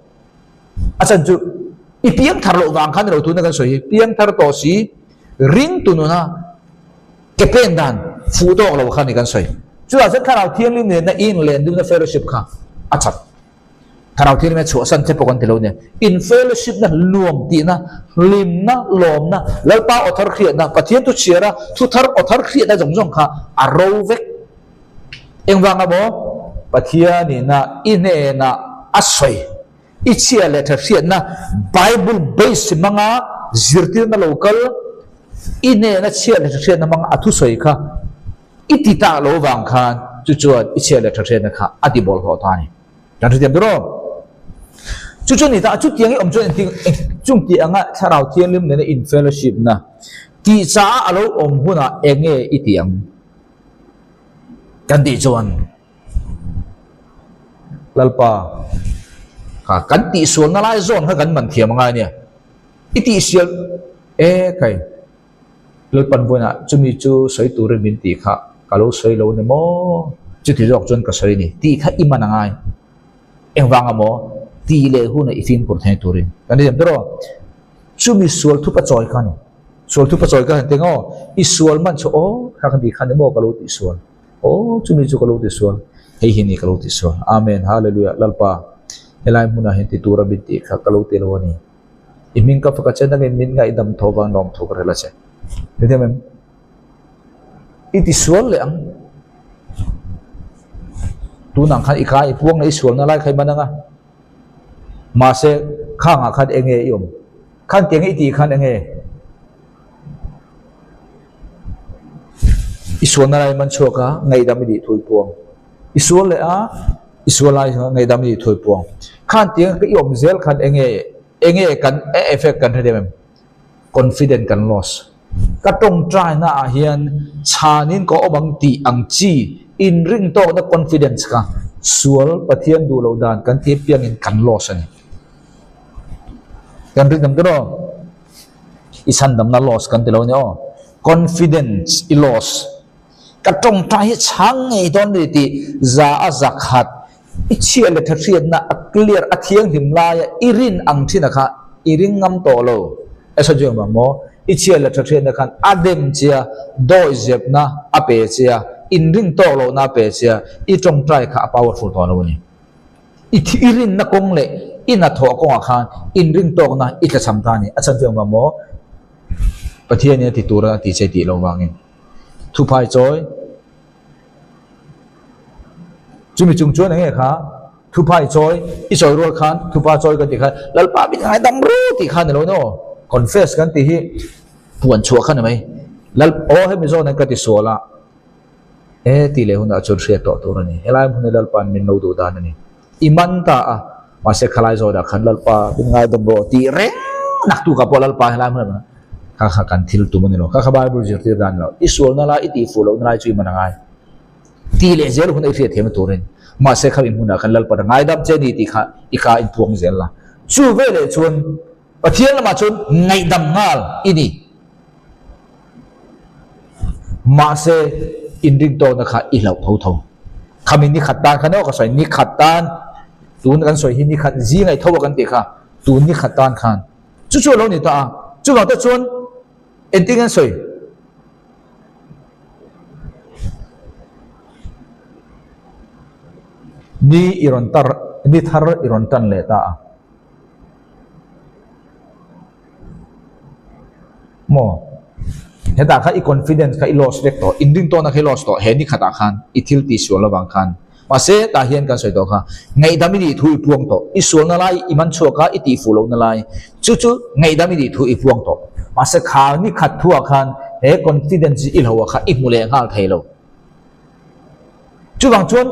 A chan chu i piang thar loh vang khan ni lo tuna kan sawi hi piang thar tawh si ring tu nuna ke pen dan fuh tawk lo kha ni kan sawi. Chutah chuan Thlarau Thianghlim nena i inlen duhna fellowship kha a chat. Thlarau Thianghlim a chhuahsan che pawh kan ti lo nia. In fellowship na nuam tihna, hlimna, lawmna, Lalpa aw thar hriatna, Pathian thu chhiara thu thar aw thar hriatna zawng zawng kha a ro vek. Engvanga maw Pathianina i hnenah a sawi, i chhia leh tha hriatna Bible base hmanga zirtirna lo kal, i hnena chhia leh tha hriatna hmanga a thusawi kha i ti tak lo vang khan chu chuan i chhia leh tha hriatna kha a ti bawlhhlawh ta a ni. Kan hrethiam tur aw. Chu chu ni ta, chutiang i awm chuan engtin chung tih anga Thlarau Thianghlim nena in fellowship na tih chaah a lo awm hunah enge i ti ang? Kan tih chuan Lalpa kha kan tihsualna lai zawn kha kan man thiam a ngai nia. I tihsial e kai Lalpan vawiinah chumi chu sawi turin min tih kha ka lo sawi lo ni maw? Chuti zawk chuan ka sawi ni tih kha i man a ngai. Engvang a maw? Tih leh hunah i fimkhur thei turin kan ti thiam tawh rawh. Chumi sual thup a chawi kha a ni. Sual thup a chawi ka han ti ngaw, i sual man chu aw kha ka ti khan emaw ka lo tih sual, aw chumi chu ka lo ti sual, hei hi ni ka lo ti sual. Amen, Hallelujah, Lalpa helai hmunah hian ti tura min tih kha ka lo ti lo a ni. I hming ka fak a che nangin min ngaihdam tho vang lawm thu ka rel a che. Hetiang em? I ti sual leh ang. Tunah khan i kai i puang leh i sualna lai kha i man ang a. Mahse, khangah khan enge i awm? Khan tiang i tih khan enge i sualna lai man chhuak a, ngaihdam i dih thui puang. I sual leh a, i sual lai ngaihdam i dih thui puang. Khan tiang i awm zel khan enge enge kan effect kan hre deuh em? Confident kan loss. Ka tawngtaina ah hian chhanin ka awm ang tih ang chi inring tawkna confidence kha sual Pathian duh loh dan kan tih apiangin kan loss a ni. Kan rin dam tiraw? I chhandamna loss kan ti lo a ni aw. Confidence i loss. Ka tawngtai hi chhang ngei dawn a ni tih za a za khat I chhiah leh tha hriatna a clear a thianghlim laia i rin ang thin a kha i ring ngam tawh lo. Esa chu engvang maw? I chhiah leh tha hriatna khan a dem che a, dawi zepna a pe che a, inring tawk lohna a pe che a, i tawngtai kha a powerful tawh lo a ni. I thi i rinna kawng leh i hnathawh kawngah khan inring tawkna i tlachham ta a ni. A chhan chu engvang maw? Pathianin a ti tura a ti che tih loh vangin. Thuphai chawi. Chumi chung chuan enge kha thuphai chawi i chawi rual khan thupa chawi kan tih khan Lalpa min ngaidam ru tih khan ni lo no confess kan tih hi puan chhuah kha ni mai Lal aw hemi zawn hian ka ti sual a e tih leh hunah chuan hriat tawh tur a ni helai hmun hi Lalpa'n min lo duh dan a ni i man ta a mahse khalai zawnah khan Lalpa min ngaidam rawh tih reng nak tukah pawh Lalpa helai hmunah kha kha kan thil tum a ni lo kha kha Bible zirtir dan a ni lo i sualna lai i tihfuh lohna lai chu i man a ngai. ti leh zel hun a i hriat thiam turin. Mahse khami hmunah khan Lalpa a ngaidam che ni tih kha i ka inpuang zel la. Chu veleh chuan Pathian lamah chuan ngaihdam nghal i ni. Mahse inrintawkna kha i hlauh tho tho. Khami ni khat tan khan aw ka sawi, ni khat tan, tun kan sawi hi ni khat zinga i tho a kan tih kha, tun ni khat tan khan chu chu a lo ni ta a. Chuvang te chuan engtin an sawi? Ni i rawn tar, ni thar i rawn tan leh ta a. Maw? Hetah kha i confidence kha i loss vek tawh, inringtawhna kha i loss tawh he ni khatah khan i thil tih sual avang khan. Mahse, tah hian kan sawi tawh kha, ngaihdam i nih thu i puang tawh, i sualna lai i man chhuak a, i tihfuh lohna lai chu chu ngaihdam i nih thu i puang tawh. Mahse, kha ni khat thuah khan he confidence i hloh kha i hmu leh nghal thei lo. Chuvang chuan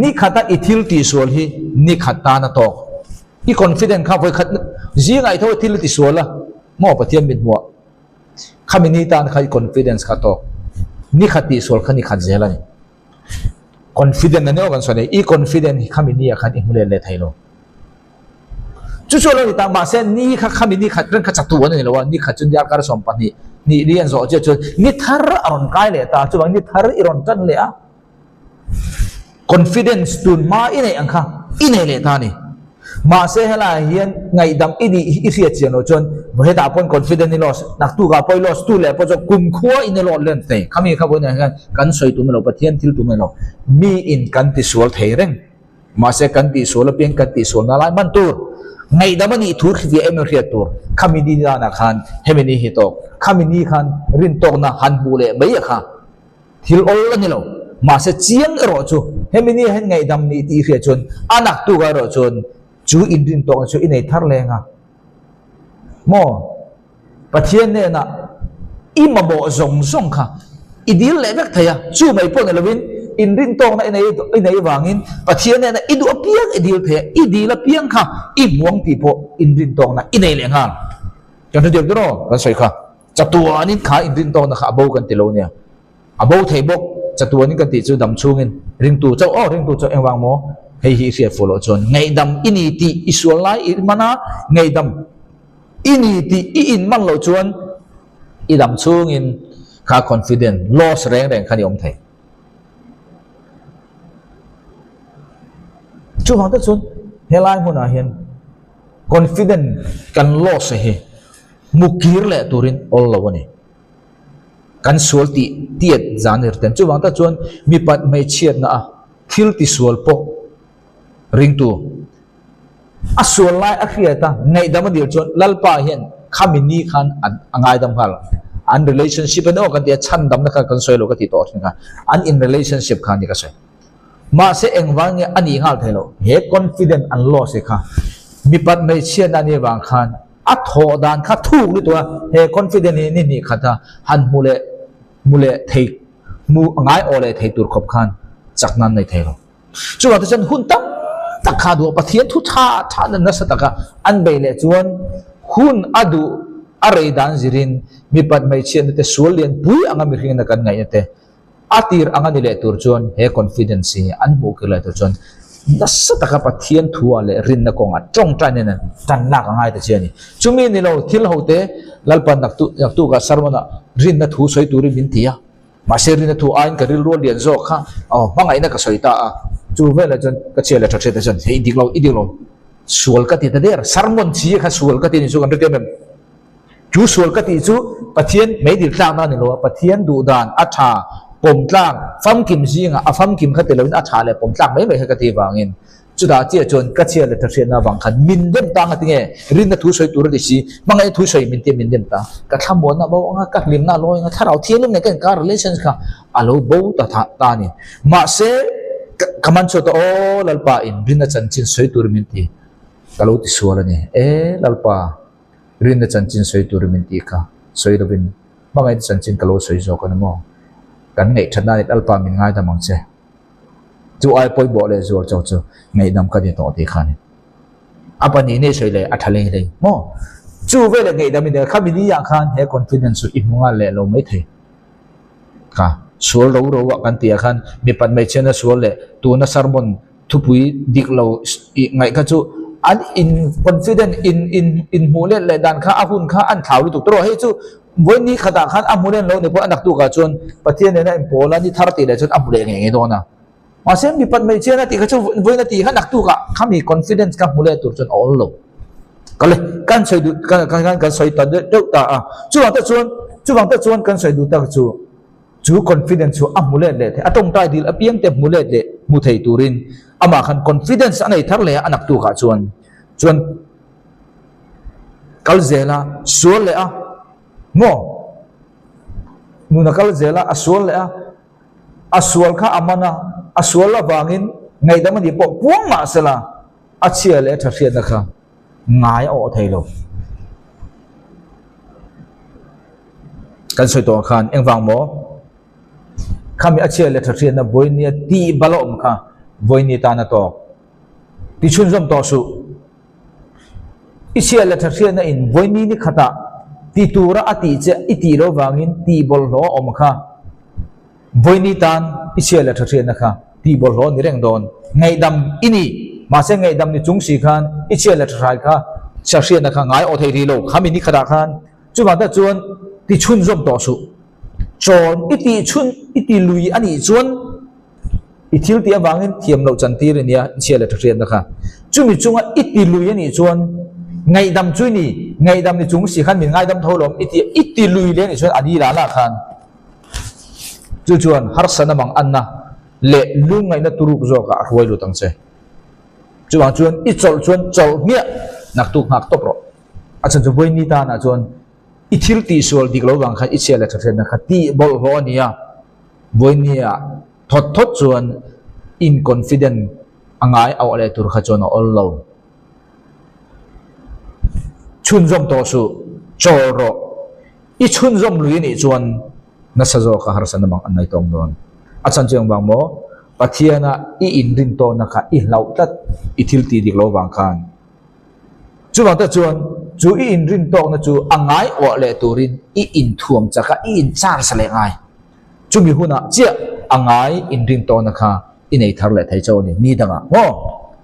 ni khata i thil tihsual hi ni khat tan a tawk. I confident kha vawi khat zingah i tho i thil i tisual a, maw Pathian mit hmuah khami ni tan kha i confidence kha a tawk. Ni khat tihsual kha ni khat zel a ni. Confident a ni aw kan sawi nei, i confident hi khami ni ah khan i hmu let leh thei lo. Chu chu a lo ni ta, mahse ni kha khami ni khat reng kha chatu an ni lo a, ni khat chu darkar 12 hnih li an zawh chiah chuan ni thar a rawn kai leh ta, chuvang ni thar i rawn tan leh a, confidence tun hma i neih ang kha i nei leh ta a ni. Mahse helaiah hian ngaihdam i nih hi i hriat chian loh chuan hetah pawn confidence i loss, naktukah pawh i loss, tu leh pawh chuan kumkhua in i lawt len thei. Khami kha vawiinah hian kan sawi tum elo, Pathian thil tum elo, miin kan tisual thei reng. Mahse kan tihsual apiang kan tihsualna lai hman tur, ngaihdam a nih thu hriat em hriat tur, khami ni danah khan hemi ni hi tawk, khami ni khan rintawkna han hmuh leh mai a kha thil awl a ni lo. Mahse chiang erawh chu hemi ni hian ngaihdam nih tih hriat chuan a naktukah erawh chuan chu inrintawkna chu i nei thar leng a. Maw? Pathian hnenah i mamawh zawng zawng kha i dil leh vek thei a, chu mai pawh ni lovin inrintawkna i nei i nei vangin Pathian hnenah i duh apiang i dil thei a, i dil apiang kha i hmuang tih pawh inrintawkna i nei leh nghal. Kan hre diak dawn aw kan sawi kha. Chatuanin kha inrintawkna kha a bo kan ti lo nia. A bo thei bawk, chatuanin kan tih chu dam chhungin ringtu chauh aw ringtu chauh engvang maw? Hei hi i hriat fuh loh chuan ngaihdam i ni tih i sual lai i man a, ngaihdam i ni tih i inman loh chuan i dam chhungin kha confident loss reng reng khan i awm thei. Chuvang te chuan helai hmunah hian confident kan loss hi hmu kir leh turin awl lo a ni. Kan sual tih tiat zan i rten. Chuvang tak chuan mipat hmeichhiatna a thil tisual pawh ringtu a sual lai a hriat a, ngaihdam a dil chuan Lalpa hian khami ni khan a ngaidam nghal. An relationship a ni aw kan ti a, chhandamna kha kan sawi lo ka ti tawh thin kha. An in relationship kha a ni ka sawi. Mahse engvang nge a nih nghal thei loh? He confident an loss hi kha mipat hmeichhiatna a nih avang khan A thawh dan kha thuk lutuk a, he confident hi ni hnih khat a han hmu leh hmu leh thei hmu ngai aw leh thei tur khawp khan chak nan nei thei lo. Chuvang te chuan hun tam tak kha duh a, Pathian thu tha tha na nasa taka an bei leh chuan hun a duh a rei dan zirin mipat hmeichhiatna te sual lian pui anga mihringna kan ngaihna te A tir ang a ni leh tur chuan he confidence hi an hmuh kir leh tur chuan nasa taka Pathian thua leh rinna kawngah tawngtai nen an tan lak a ngai ta che a ni. Chumi ni lo thil hote Lalpa naktukah sermon-ah rinna thu sawi turin min ti a, mahse rinna thu aiin ka rilru a lian zawk kha aw hmangaihna ka sawi ta a, chu velah chuan ka chhia leh tha hriat te chuan hei i dik lo, i dik lo, sual ka ti ta der, sermon chi kha sual ka ti ni chu kan hre kem em? Chu sual ka tih chu Pathian meidil tlakna a ni lo a, Pathian duh dan a tha pawm tlak famkim zingah a famkim kha ti loin a tha leh pawm tlak mai mai kha ka ti vangin chutah chiah chuan ka chhia leh tha hriatna avang khan min dem ta anga tinge rinna thu sawi tur a ti si, hmangaihna thu sawi min tia min dem ta, ka thlamuanna bo anga ka hlimna a lawi anga thlarau thianghlim nen ka inkar relations kha a lo bo ta ta a ni. Mahse ka man chhuat a aw Lalpa in rinna chanchin sawi turin min ti ka lo ti sual a ni e Lalpa. Rinna chanchin sawi turin min tih kha sawi lovin hmangaihna chanchin ka lo sawi zawk a ni maw? Kan ngaihthatna a ni Lalpa min ngaidam ang che. Chu ai pawimawh leh zual chauh chu ngaihdam ka ni tawh tih kha a ni. A pahnih nei sawi leh a tha lei lei maw? Chu veleh ngaihdam i nei kha mi ni ah khan he confidence chu i hmu nghal leh lo mai thei kha. Sual ro ro ah kan tih ah khan mipat hmeichhiatna sual leh tuna sermon thupui dik lo ih ngaih kha chu an in confident in in in hmuh let leh dan kha a hun kha an thlau lutuk tawh hei chu vawi ni khatah khan a hmu len lo ni pawh a naktuk ah chuan Pathian nena inpawl a ni thar tih leh chuan a hmu leh ngei ngei dawn a mahse mipat hmeichhiatna tih kha chu vawiin a tih kha naktuk ah khami confidence kha hmu leh tur chuan a awl lo ka le kan sawi duh kan kan kan sawi ta deuh ta a chuvang te chuan chuvang te chuan kan sawi duh tak chu. Chu confidence chu a hmu let leh thei, a tawngtai dil apiang te hmu let leh hmu thei turin amah khan confidence a nei thar leh a, a naktukah chuan chuan kal zel a, sual leh a, maw? Nuna kal zel a, a sual leh a, a sual kha a man a, a sual avangin ngaihdam a nih pawh puang mah sela a chhia leh a tha hriatna kha ngai a awh thei lo. Kan sawi tawh ang khan engvang maw? Khami a chhia leh tha hriatna vawinia tih bal a awm kha vawini tan a tawk. Ti chhunzawm tawh suh. I chhia leh tha hriatna in vawini ni khatah ti tura a tih che i tih loh vangin tih bawlhhlawh a awm kha vawini tan i chhia leh tha hriatna kha tih bawlhhlawh a ni reng dawn. Ngaihdam i ni. Mahse ngaihdam ni chung si khan i chhia leh tha hrai kha chhia hriatna kha ngai awh thei rih lo. Khami ni khatah khan Chuvang tak chuan ti chhunzawm tawh suh. Chawn i tih chhun i ti lui a nih chuan i thil tih avangin thiam loh chan tir i nia, i chhia leh tha hriatna kha. Chumi chunga i ti lui a nih chuan ngaihdam chu i ni, ngaihdam ni chung si khan min ngaidam tho lawm i ti i ti lui leh a nih chuan a ni lah lah khan chu chuan harsatna mang anna leh lungngaihna turuk zawkah a hruai lut ang che. Chuvang chuan i chawlh chuan chawlh hmiah naktuk nghak tawp rawh. A chhan chu vawi ni tanah chuan i thil tihsual dik lo vang khan i chhia leh thathrenna kha tih bawlhhlawh a ni a, vawi nia thawt thawt chuan in confident a ngai auh leh tur kha chuan a awl lo. Chhunzawm tawh suh, chawl rawh. I chhunzawm lui anih chuan nasa zawka harsatna mang an nei tawng dawn. A chhan chu engvang maw? Pathiana i inrin tawhna kha i hlauh tlat i thil tih dik lo vang khan. Chuvang te chuan chu i inrin tawkna chu a ngai uah leh turin i inthuam chak a, i in-charge leh ngai. Chumi hunah chiah a ngai inrin tawkna kha i nei thar leh thei chauh a ni, ni dangah maw?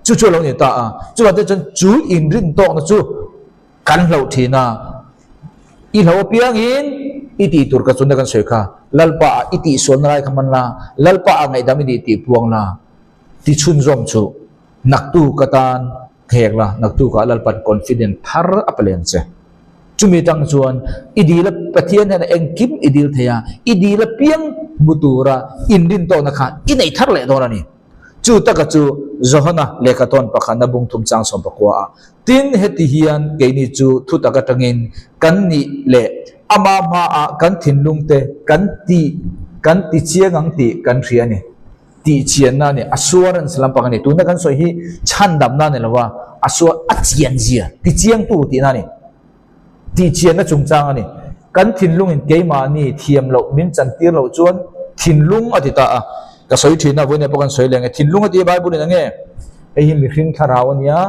Chu chu a lo ni ta a. Chuvang te chuan chu inrin tawkna chu kan hlauh thin a, i hlo apiangin i tih tur ka chunna kan sawi kha, Lalpa ah i tihsualna lai kha hman la, Lalpa ah ngaihdam i nih tih puang la, ti chhunzawm chu naktuk atan nghek la, naktukah Lalpan confident thar a pe leng che. Chumi tang chuan i dil a Pathian hian engkim i dil thei a, i dil a piang hmu tura inrin tawhna kha i nei thar leh dawn a ni. Chu taka chu Johana lehkha tawn pakhatna bung thum chang 14 ah, Tin, heti hian keini chu thutak atangin kan nih leh ama hmaah kan thinlung te kan ti kan ti chiang ang tih kan hria a ni. Tih chianna a ni, assurance lampang a ni. Tuna kan sawi hi chhandamna a ni lo a, assure a chian zia, ti chiangtu tihna a ni. Tih chianna chungchang a ni. Kan thinlungin keimahni thiam loh min chantir loh chuan thinlung a ti ta a. Ka sawi thin a, vawiin pawh kan sawi leng e. Thinlung a ti a Bible in a nge? Hei hi mihring thlarau a nia,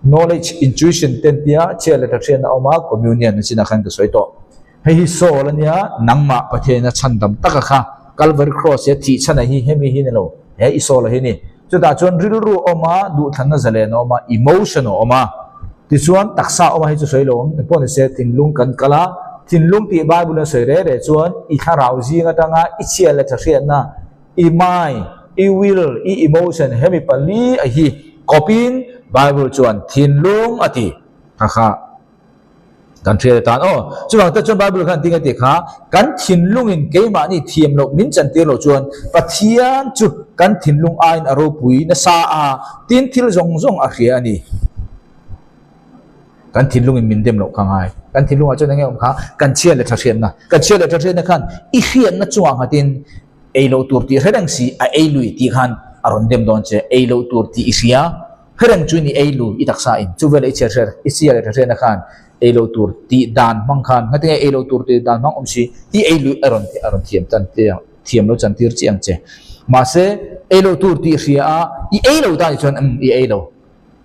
knowledge, intuition te an tia, chhiat leh thathriatna a awm a, communion a chinah khan ka sawi tawh. Hei hi Saul a nia, nangmah Pathianin a chhandam taka kha Calvary Cross hi a thih chhan a hi hemi hi ni lo, he i Saul a hi ni. Chutah chuan rilru a awm a, duhthlanna zalen a awm a, emotion a awm a. Tichuan taksa a awm a hei chu sawi lo ang, engpawh ni se thinlung kan kal a, thinlung tih Bible in a sawi reh reh chuan i thlarau zing atanga i chhia leh tha hriatna, i mind, i will, i emotion hemi pali a hi kawpin Bible chuan thinlung a ti kha kha. Kan hriat atan aw. Chuvang te chuan Bible khan tinge tih kha kan thinlungin keimahni thiam loh min chantir loh chuan Pathian chu kan thinlung aiin a ropui nasa a, tin thil zawng zawng a hria a ni. Kan thinlungin min dem loh kha ngai. Kan thinlungah chuan enge awm kha? Kan chhia leh tha hriatna. Kan chhia leh tha hriatna khan i hriatna chungah nghatin ei loh tur tih hre reng si a ei lui tih khan a rawn dem dawn che. Ei loh tur tih i hria. Hereng chu ni ei lu i taksa in chu vel i chhiar hriat i chhiar leh hriatna khan ei lo tur tih dan hmang khan ngatinge ei lo tur tih dan hmang awm si i ei lui a rawn a rawn thiam tan te thiam lo chan tir chiang che mahse ei lo tur tih hria a i ei lo ta ni chuan umm i ei lo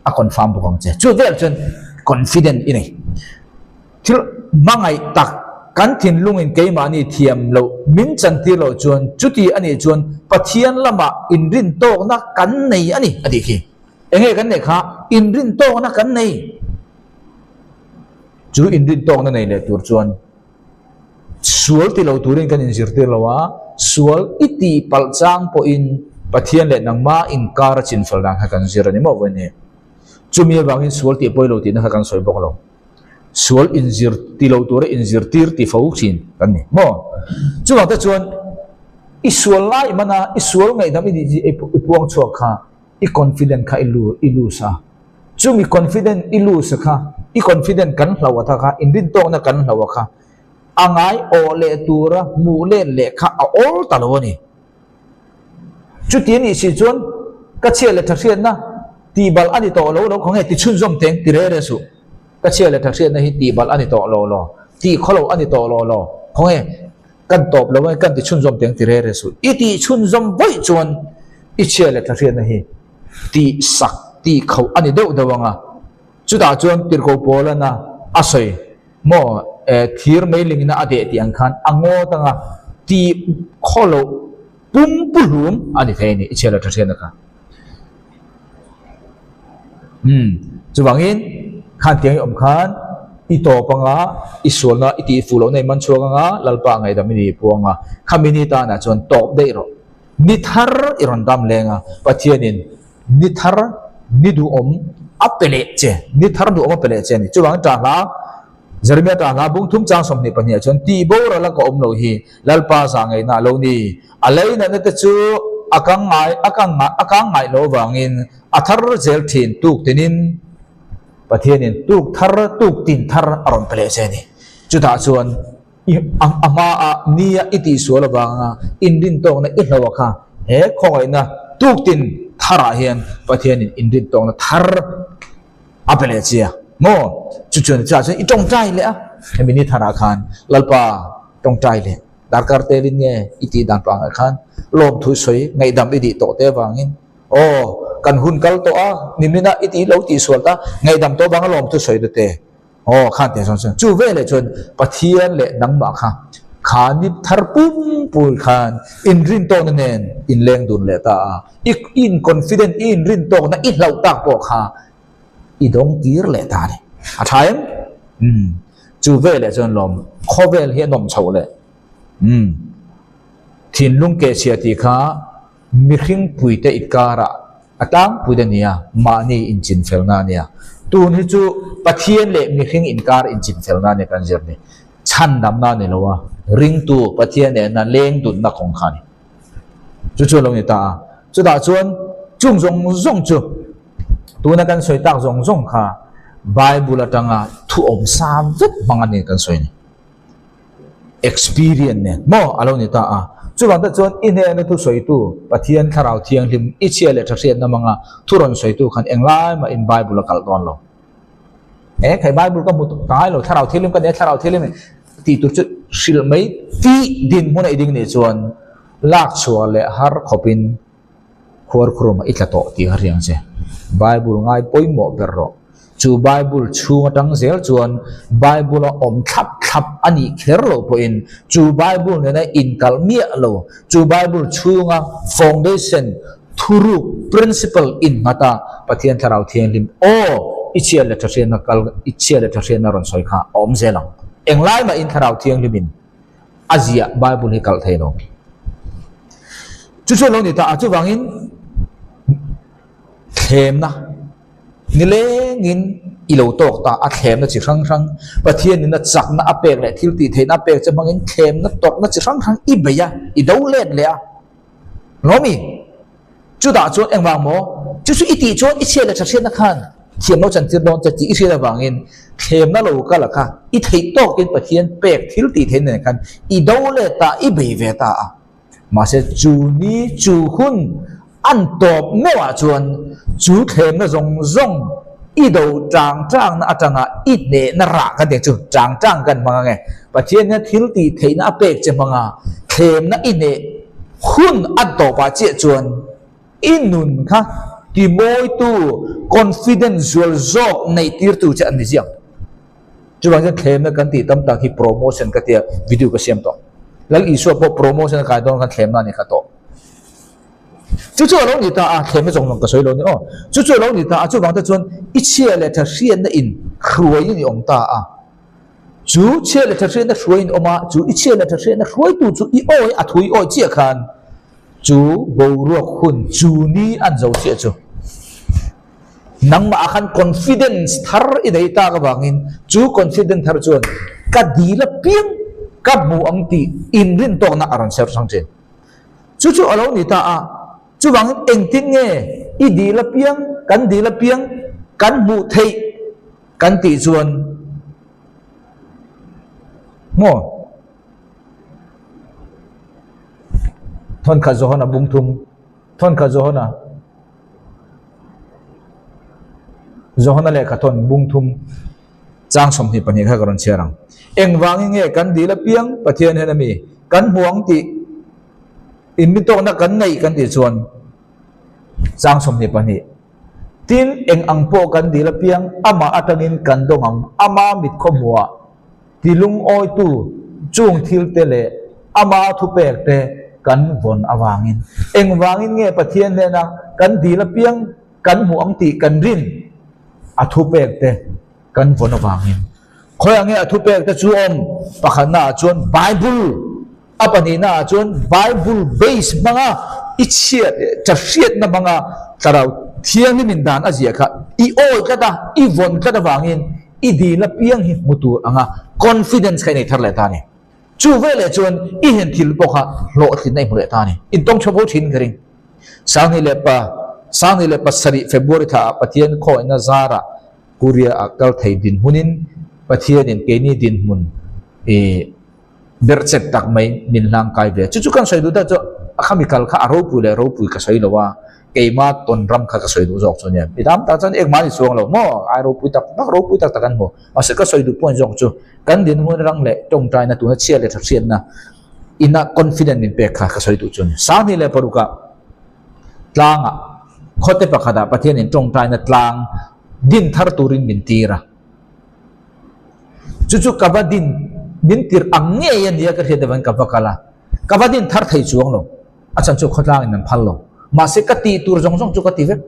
a confirm bawk ang che chu vel chuan confident i nei thil hmangaih tak. Kan thinlungin keimahni thiam loh min chantir loh chuan chuti a nih chuan Pathian lamah inrintawkna kan nei a ni, a tih khi. Enge kan neih kha? Inrintawkna kan nei. Chu inrintawkna nei leh tur chuan sual ti lo turin kan inzirtir lo a, sual i tih palh chang pawhin Pathian leh nangmah inkar a chinfel dan kha kan zir a ni maw vawiin? Chumi avangin sual tih pawi lo tihna kha kan sawi bawk lo. Sual inzir ti lo tura inzirtir ti fo thin kan ni maw? Chuvang te chuan i sual lai mana i sual ngaihdam i nih i puang chhuak kha i confident kha i lu i lose a. Chumi confident i lose kha i confident kan hloh atha kha inrintawkna kan hloh a kha a ngai awh leh tura hmuh let leh kha a awl ta lo a ni. Chuti a nih si chuan ka chhia leh tha hriatna tihbalh a ni tawh lo lo khawnge ti chhunzawm teng ti re re suh. Ka chhia leh tha hriatna hi tihbalh a ni tawh lo lo, tih khaw lo a ni tawh lo lo khawnge kan tawp lo ange kan ti chhunzawm teng ti re re suh. I tih chhunzawm vawi chuan i chhia leh tha hriatna hi tih sak tih khauh a ni deuh deuh ang a. Chutah chuan tirhkoh Paulana a sawi maw thir meilingina a deh tih ang khan a ngawt anga tih khaw loh pum pu hlum a ni thei a ni i chhiar lo tha hriatna kha. Umm chuvangin khan tiang i awm khan i tawp anga i sualna i tih fuh lohna i man chhuak anga Lalpa ngaihdam i ni puang a khami ni tanah chuan tawp daih rawh. Ni thar i rawn dam leng a Pathianin Ni thar ni duhawm a pe leh che, ni thar duhawm a pe leh che a ni. Chuvangin ṭah hla, Jeremia ṭah hla bung thum chang 22 ah chuan tih boral a ka awm lo hi Lalpa zah ngaihna a lo ni. A leinatna te chu a kang ngai, a kang ngai, a kang ngaih loh avangin a thar zel ṭhin tuk tinin Pathianin tuk thar, tuk tin thar a rawn pe leh che a ni. Chutah chuan I a hmaah nia i tihsual avanga inrintawkna i hloh a kha he khawngaihna tuktin tharah hian Pathianin inrintawkna thar a pe leh che a maw? Chu chuan chutah chuan i tawngtai leh a, hemi ni tharah khan Lalpa tawngtai leh darkar telin nge i tih dan pangah khan lawmthu sawi ngaihdam i dih tawh te avangin aw kan hun kal tawh a nimina i tih lo tihsual ta ngaihdam tawh avanga lawmthu sawi ta te. Aw, khan teh chuan chuan chu veleh chuan Pathian leh nangmah kha kha ni thar pum pui khan inrintawkna nen inleng dun leh ta a, i in-confident, i inrintawkna i hlauh tak pawh kha i dawng tir leh ta a ni. A tha em? Umm, chu veleh chuan lawm khawvel hi a nawm chhoh leh. Umm, thinlung kehchhia tih kha mihring puite ikarah A tlangpui a nia, mahni inchinfelna a nia. Tun hi chu Pathian leh mihring inkar inchinfelna a nia kan zir ni. Chhandamna a ni lo a, ringtu Pathian nena leng dunna kawng kha a ni. Chu chu a lo ni ta a. Chutah chuan chung zawng zawng chu tuna kan sawi tak zawng zawng kha Bible atanga thu awmsa vek hmang a ni kan sawi ni. Experience nen maw a lo ni ta a. Chuvang te chuan i hnena thu sawitu Pathian Thlarau Thianghlim i chhia leh tha hriatna hmanga thu rawn sawitu khan englai mah in Bible a kalh dawn lo. E khai Bible ka hmu ka ngai lo Thlarau Thianghlim ka nei a Thlarau Thianghlim tih tur chu hrilh mai tih dinhmun a i ding nih chuan lak chhuah leh har khawpin Khuarkhuruma i tla tawh tih kha hriang che. Bible ngai pawimawh ber rawh. Chu Bible chhung atang zel chuan Bible a awm thlap thlap a nih kher loh pawhin chu Bible nena inkalh miah lo, chu Bible chhunga foundation, thuruk, principle, innghat a Pathian Thlarau Thianghlim aw i chhia leh tha hriatna kal i chhia leh tha hriatna rawn sawi kha a awm zel ang. Englai mahin Thlarau Thianghlimin a ziah Bible hi kalh thei lo. Chu chu a lo ni ta a, chuvangin thlemna nilengin i lo tawk ta a, thlemna chi hrang hrang Pathianin a chakna a pek leh thil tih theihna a pek che hmangin thlemna tawrhna chi hrang hrang i bei a, i do let leh a. Lawmi, chutah chuan engvang maw? Chu chu i tih chuan i chhiat leh tha hriatna khan thiam lo chantir dawn che tih i hriat avangin thlemna lo kal a kha i theih tawkin Pathian pek thil tih theihna nen khan i do let ta, i bei ve ta a. Mahse chu ni chu hun an tawp meuhah chuan chu thlemna zawng zawng i do tang tangna atanga i hnehna rah kan tih chu tang tang kan hmang ange. Pathian hian thil tih theihna a pek che hmanga thlemna i hneh hun an tawpah chiah chuan i nun kha timawitu confident zual zawk neih tirtu che an ni ziang. Chuvang chuan thlemna kan tih tam tak hi promotion ka tia video ka siam tawh. Lal Isua pawh promotion a kai dawn khan thlemna a ni kha tawh. Chu chu a lo ni ta a, thlemna zawng zawng ka sawi lo ni aw. Chu chu a lo ni ta a, chuvang te chuan i chhia leh tha hriatna in hruaiin i awm ta a. Chu chhia leh tha hriatna hruaiin awm a, chu i chhia leh tha hriatna hruaitu chu i awi a thui awi chiah khan chu boruak hun chu ni an zo chiah chu. Nangmah ah khan confidence thar i nei tak avangin chu confidence thar chuan ka dil apiang ka hmu ang tih inrintawkna a rawn ser hrang thin. Chu chu a lo ni ta a, chuvangin engtin nge i dil apiang, kan dil apiang kan hmuh theih kan tih chuan maw? Thawnkhat Johana bung thum, Thawnkhat Johana. Johana lehkha thawn bung thum chang 22 kha ka rawn chhiar ang. Engvangin nge kan dil apiang Pathian hian a mi kan hmu ang tih inmitawkna kan neih kan tih chuan chang 22 Tin, eng ang pawh kan dil apiang amah atangin kan dawng ang, ama mit khawhmuah ti lungawitu chung thilte leh ama thupekte kan vawn avangin. Engvangin nge Pathian hnena kan dil apiang kan hmuh ang tih kan rin? A thupekte kan vawn avangin. Khawiah nge a thupekte chu awm? Pakhatnaah chuan Bible, a pahnihnaah chuan Bible base hmanga i chhiat leh ṭahriatna hmanga Thlarau Thianghlimin dan a ziah kha i awi tlat a, i vawn tlat avangin I dil apiang hi hmu tur anga confidence kha i nei thar leh ta a ni. Chu veleh chuan i hen thil pawh kha hlawhtlinna i hmu leh ta a ni. Intawng tha fo thin ka ring. Sangni leh pa, Sangni leh pasarih February thla ah Pathian khawihna zarah Korea ah kal thei dinhmunin Pathianin keini dinhmun i berhchet tak mai min hlang kai ve. Chu chu kan sawi duh tak chu a khami kal kha a ropui leh ropui ka sawi lo a, keima tawn ram kha ka sawi duh zawk chu nia. Mi tam tak chuan engmah ni chuang lo maw, ai ropui tak tak ropui tak tak an hmu. Mahse ka sawi duh point zawk chu kan dinhmun rang leh tawngtaina tuna chhia leh tha hriatna ina confident min pek kha ka sawi duh chu a ni. 2006 ah tlangah khawte pakhatah Pathianin tawngtaina tlang din thar turin min tir a. Chu chu ka va din min tirh ang ngei a nia ka hriat avangin ka va kal a, ka va din thar thei chuang lo, a chhan chu khawtlangin an phal lo. Mahse ka tih tur zawng zawng chu ka ti vek.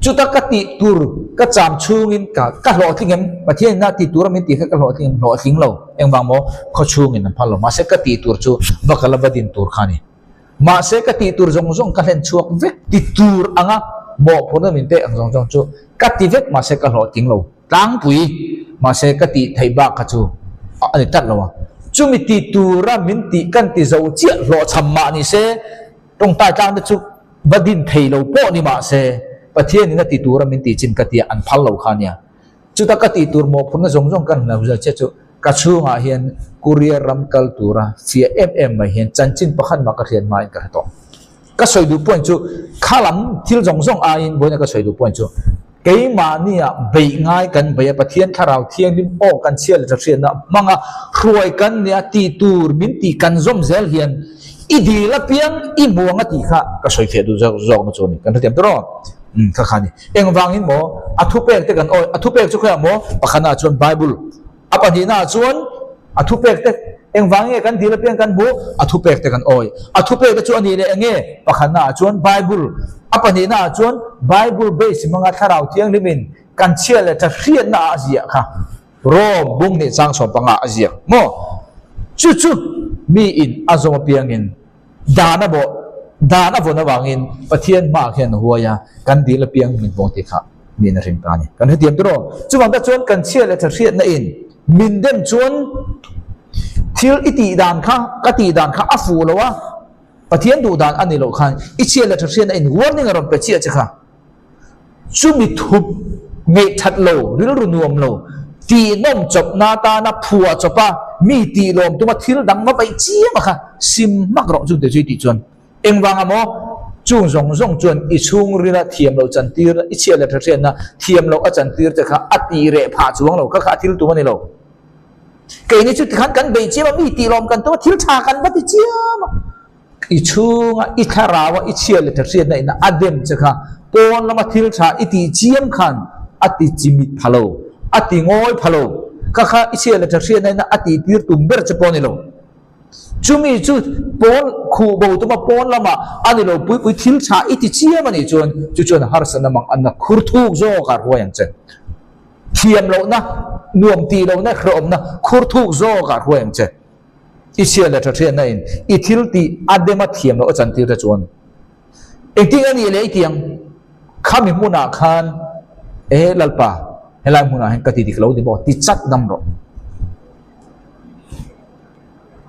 Chuta ka tih tur ka cham chhungin ka ka hlawhtling em? Pathian ina tih tura min tih kha ka hlawhtling em? Hlawhtling lo. Engvang maw? Khaw chhungin an phal lo. Mahse ka tih tur chu va kal a va din tur kha a ni. Mahse ka tih tur zawng zawng ka hlen chhuak vek ti tur anga mawhphurhna min pek ang zawng zawng chu ka ti vek mahse ka hlawhtling lo tlangpui mahse ka tih theih bak kha chu a ni tlat lo a. Chumi ti tura min tih kan ti zo chiah hlawhchham mah ni se tawngtai tlang te chu va din thei lo pawh ni mahse Pathianin a ti tura min tih chin ka tia an phal lo kha nia. Chuta ka tih tur mawhphurhna zawng zawng kan hlau zia che chu ka chhungah hian Korea ram kal tura fiah em em mai hian chanchin pakhat mah ka hriat hmain ka hre tawh. Ka sawi duh point chu kha lam thil zawng zawng aiin vawiina ka sawi duh point chu keimahnia beih ngai kan beih a, Pathian Thlarau Thianghlim aw kan chhia leh tha hriatna hmanga hruai kan nia tih tur min tih kan zawm zel hian i dil apiang i hmuang a tih kha ka sawi fiah duh zawkna chu a ni. Kan hrethiam tawh rawh. Umm kha kha a ni. Engvangin maw a thupek te kan awi, a thupek chu khawiah maw pakhatnaah chuan Bible, a pahnihnaah chuan a thupek te engvang nge kan dil apiang kan hmuh, a thupek te kan awi. A thupek te chu a nih leh enge pakhatnaah chuan Bible, a pahnihnaah chuan Bible base hmanga Thlarau Thianghlimin kan chhia leh tha hriatnaah a ziah kha Rome bung hnih chang 15 a ziak maw? Chu chu miin a zawm apiangin Dan a bawh, dan a vawn avangin Pathian hmaah khian a huai a, kan dil apiang min vawng tih kha miin a hring ta a ni. Kan hrethiam tawh rawh. Chuvang tak chuan kan chhia leh tha hriatna in min dem chuan thil i tih dan kha, ka tih dan kha a fuh lo a, Pathian duh dan a ni loh khan i chhia leh tha hriatna in warning a rawn pe chiah che kha. Chumi thup ngeihthat lo, rilru nuam lo, tihnawm chawpna atana phuah chawpa mi tihlawm tuma thil dang va paih chiam a kha sim hmak rawh chungte chu i tih chuan engvanga maw chung zawng zawng chuan i chhungrila thiam loh chantir i chhiat leh thahriatna thiam loh a chantir te kha a tih reh phah chuang lo kha kha a thil tum a ni lo. Keini chu tikhan kan bei chiam a mi tihlawm kan tum a thil tha kan va ti chiam a. I chhunga i thlaraua i chhia leh thahriatna ina a dem che kha pawn lama thil tha i tih chiam khan a ti chimit pha lo, a ti ngawi pha lo. Kha kha i chhia leh tha hriatna ina a tih tir tum ber che pawh a ni lo. Chumi chu pawn khuh bo tuma pawn lamah a ni lo puipui thil tha i ti chiam a nih chuan chu chuan harsatna mang anna khur thuk zawk ah hruai ang che. Thiam lohna, nuam tih lohna, hrehawmna khur thuk zawk ah hruai ang che. I chhia leh tha hriatna in i thil tih a dem a thiam loh a chantir te chuan engtin a nih leh i tiang khami hmunah khan e Lalpa helai hmunah hian ka ti dik lo ni maw ti chat ngam rawh.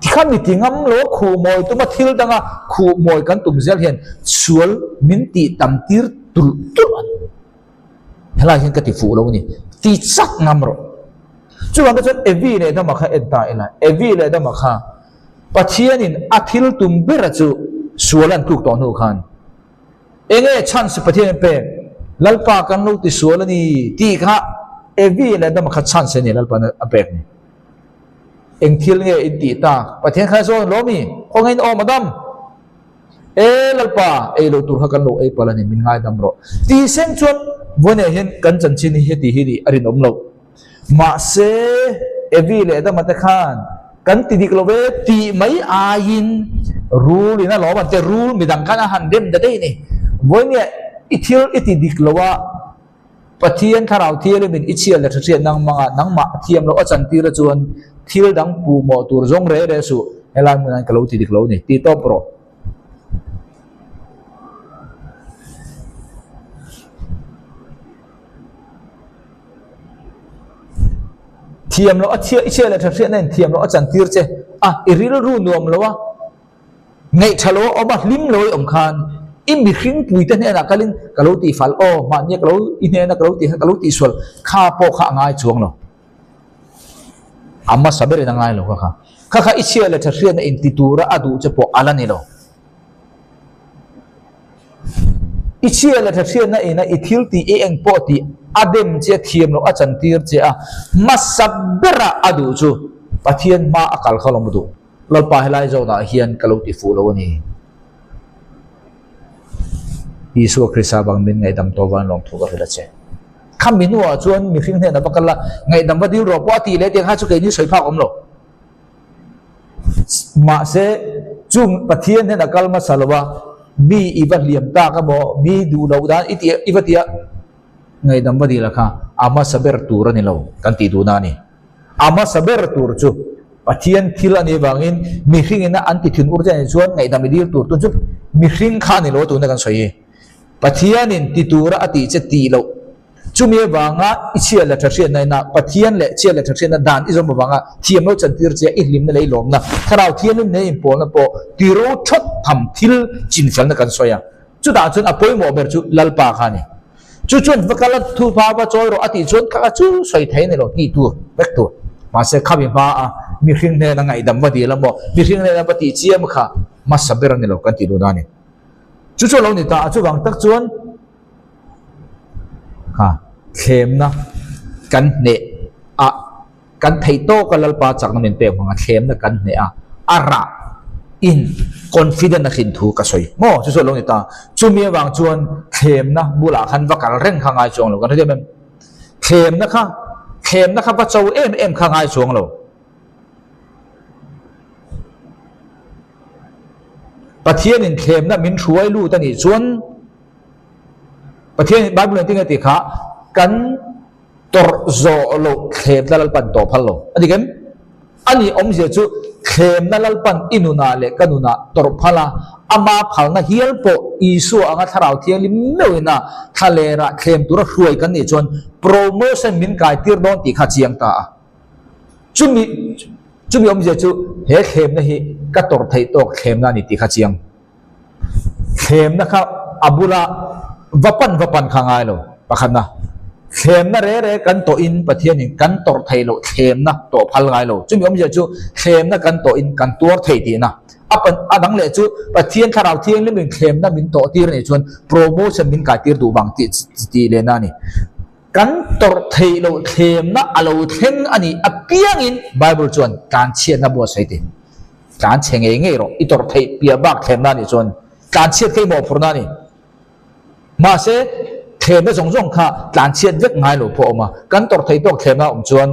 Tikhan mi ti ngam lo khuh mawi tuma thil danga khuh mawi kan tum zel hian sual min tih tam tir tulh tulh a ni. Helai hian ka ti fuh lo a ni ti chat ngam rawh. Chuvang te chuan Evi leh Adama kha en ta ila, Evi leh Adama kha Pathianin a thil tum bera chu sual an tluk tawh hnu khan enge chance Pathianin pek Lalpa kan lo ti sual a ni tih kha Evi leh Adama kha chance a ni Lalpa a pek ni. Eng thil nge in tih tak? Pathian kha zawn lo mi? Khawngaih in awm Adam. E Lalpa, ei loh tur kha kan lo ei palh a ni, min ngaidam rawh. Tih seng chuan vawiinah hian kan chanchin hi heti hi nih a rinawm loh. Mahse, Evi leh Adama te khan kan ti dik lo ve tih mai aiin rul in a lawm an ti a, rul midang khan a han dem ta daih a ni. Vawiinah i thil i ti dik lo a, Pathian thlarau thianghlimin i chhiat leh hriat nangmangah nangmah a thiam loh a chantir a chuan thil dang puh mawh tur zawng reh reh suh, helai hmunah hian ka lo ti dik lo a ni tih tawp rawh. Thiam loh a chhia i chhia leh tha hriatna in thiam loh a chantir che a, i rilru nuam lo a, ngaihṭha lo a awm a, hlim lo i awm khan i mihring puite hnenah kalin ka lo tihfal aw, mahnia ka lo i hnena ka lo tih kha ka lo tihsual kha pawh kha a ngai chuang lo. A hmasa berin a ngai lo kha kha. Kha kha i chhia leh tha hriatna in ti tura a duh che pawh a la ni lo. I chhia leh tha hriatna ina i thil tih i eng pawh tih a dem che a thiam loh a chantir che a, hmasa berah a duh chu Pathian hma a kal kha lo duh. Lalpa helai zawnah hian ka lo ti fuh lo a ni. Isua Krista bang min ngaihdam tawh vang lawng thu ka hrilh a che. Khami hnuah chuan mihring hnenah va kal a, ngaihdam va dil rawh pawh a tih leh tiang kha chu keini sawi phak awm lo. Mahse, chung Pathian hnenah kal hmasa lo a, mi i va hliam tak emaw, mi duh loh dan i ti i va tia ngaihdam va dil a kha a hmasa ber tur a ni lo kan tih duhna a ni. A hmasa ber tur chu Pathian thil a nih avangin mihringin a an ti thin ur che a nih chuan ngaihdam i dil tur tun chu mihring kha a ni lo a tuna kan sawi hi. Pathianin ti tura a tih che tih loh. Chumi avanga i chhia leh tha hriatna ina Pathian leh chhia leh tha hriatna dan i zawm avanga thiam lo chantir che i hlimna leh i lawmna Thlarau Thianghlim nei inpawlna pawh tiro thawt tham thil chinfelna kan sawi a. Chutah chuan a pawimawh ber chu Lalpa kha a ni. Chu chuan va kal a thu hma va chawi rawh a tih chuan kha chu sawi thei a ni lo tih tur vek tur. Mahse khami hma a mihring hnena ngaihdam va dil a maw mihring hnena va tih chiam kha hmasa ber a ni lo kan tih duh na a ni. Chu chu a lo ni ta a chuvang tak chuan kha thlemna kan hneh a kan theih tawk a Lalpa chakna min pek hmang a thlemna kan hneh a a rah in confident a hrin thu ka sawi maw chu chu a lo ni ta chumi avang chuan thlemna bulah khan va kal reng kha ngai chuang lo kan hre em em thlemna kha thlemna kha va cho em em kha ngai chuang lo. Pathianin thlemna min hruai lut a nih chuan Pathianin Bible in tinge tih kha kan tawrh zawh loh thlemna Lalpan tawh phal lo a ni kem? A nih awmzia chu thlemna Lalpan i nunah leh ka nunah tawrh phal a, ama phalna hial pawh Isua anga Thlarau Thianghlim meuhin a thlalerah thlem tura hruai kan nih chuan promotion min kaitir dawn tih kha chiang ta a. Chumi chumi awmzia chu he thlemna hi ka tawrh theih tawk thlemna a ni tih kha chiang. Thlemna kha a bula va pan va pan kha ngai lo pakhatna. Thlemna re re kan tawhin Pathianin kan tawrh theih loh thlemna tawh phal ngai lo. Chumi awmzia chu thlemna kan tawhin kan tuar thei tihna. A pan a dang leh chu Pathian Thlarau Thianghlimin thlemna min tawh tir a nih chuan promotion min kai tir duh vang tih tih lehna a ni. Kan tawrh theih loh thlemna a lo thleng a nih apiangin Bible chuan tlanchhiatna buatsaih teh. Tlanchhe ngei ngei rawh, i tawrh theih piah bak thlemna a nih chuan tlanchhiat kha i mawhphurhna a ni. Mahse, thlemna zawng zawng kha tlanchhiat vek ngai lo pawh a awm a, kan tawrh theih tawk thlemna a awm chuan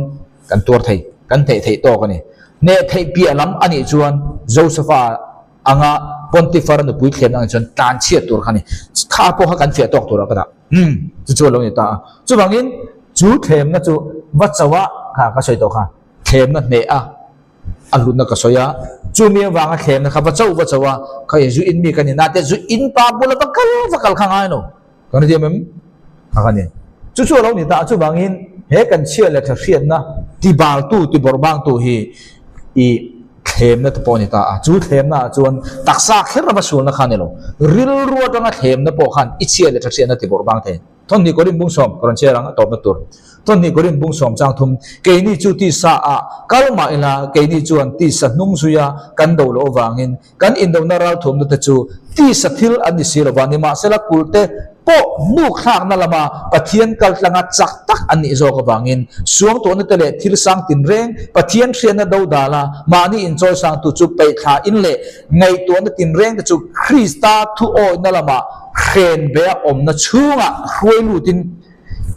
Kan tuar thei, kan hneh theih tawk a ni. Hneh theih piah lam a nih chuan Josepha anga Pontifar nupui thlemna ang chuan tlan chhiat tur kha a ni. Kha pawh kha kan fiah tawk tur a ka dah. Umm, chu chu a lo ni ta a. Chuvangin chu thlemna chu va chauh a, kha ka sawi tawh kha, thlemna hneh a, a hlutna ka sawi a. Chumi avanga thlemna kha va chauh va chauh a, kha zu in mi ka ni na te zu in pa bula va kal va kal kha ngai lo. Kan hrethiam em? Kha ka ni. Chu chu a lo ni ta a, chuvangin he kan chhia leh tha hriatna tibaltu, tibawrhbangtu hi i thlemna te pawh a ni ta a. Chu thlemna ah chuan taksa kher a va sualna kha a ni lo. Rilru atanga thlemna pawh khan i chhia leh tha hriatna tibawrhbang thei. Thawhnih Korin bungsawm ka rawn chhiar ang a tawpna tur. Thawhnih Korin bungsawm chang thum, Keini chu tisa ah kal mah ila keini chuan tisa hnung zuia kan do loh avangin Kan indona ralthuamna te chu tisa thil an ni si lova, nimahsela kulte pawh hnuk thlakna lama Pathian kaltlanga chak tak an nih zawk avangin suangtuahna te leh thil sang tinreng Pathian hriatna dodala mahni inchawi sangtu chu peihthla in leh ngaihtuahna tinreng te chu Krista thuawihna lama hrenbea awmna chhungah hruai lutin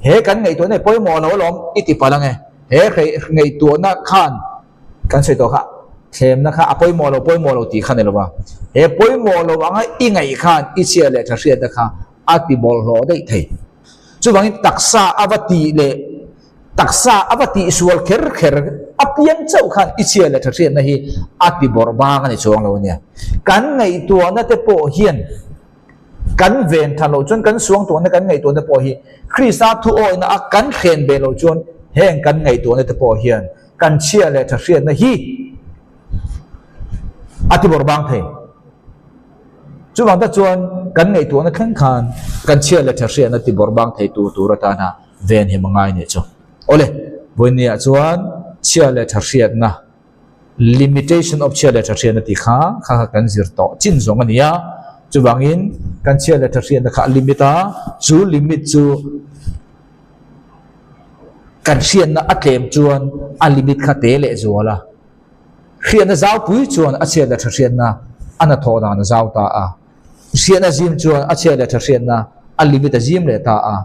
he kan ngaihtuahna hi pawimawh lo alawm i ti palh ange. He ngaihtuahna khan Kan sawi tawh kha, thlemna kha a pawimawh lo, pawimawh lo tih kha ni lo va. He pawimawh lo anga i ngaih khan i chhia leh tha hriatna kha a ti bawlhhlawh daih thei. Chuvangin taksa a va tih leh taksa a va tihsual kher kher a piang chauh khan i chhia leh tha hriatna hi a ti bawrh bang a ni chuang lo a nia. Kan ngaihtuahna te pawh hian kan ven tha loh chuan kan suangtuahna kan ngaihtuahna pawh hi Krista thuawihna a kan hlen ve loh chuan heng kan ngaihtuahna te pawh hian Kan chhia leh tha hriatna hi a ti bawrh bang thei. Chuvang tak chuan kan ngaihtuahna thleng khan kan chhia leh tha hriatna ti bawrh bang thei tur tur atana ven hi mangai nih chu. Awle, vawinia chuan chhia leh tha hriatna, limitation of chhia leh tha hriatna tih kha kha kha kan zir tawh chin zawng a ni a. Chuvangin kan chhia leh tha hriatna kha a limit a, chu limit chu Kan hriatna a tlem chuan a limit kha te leh zual a. Hriatna zaupui chuan a chhiat leh tha hriatna a hnathawh dan a zau ta a. Hriatna zim chuan a chhiat leh tha hriatna a limit a zim leh ta a.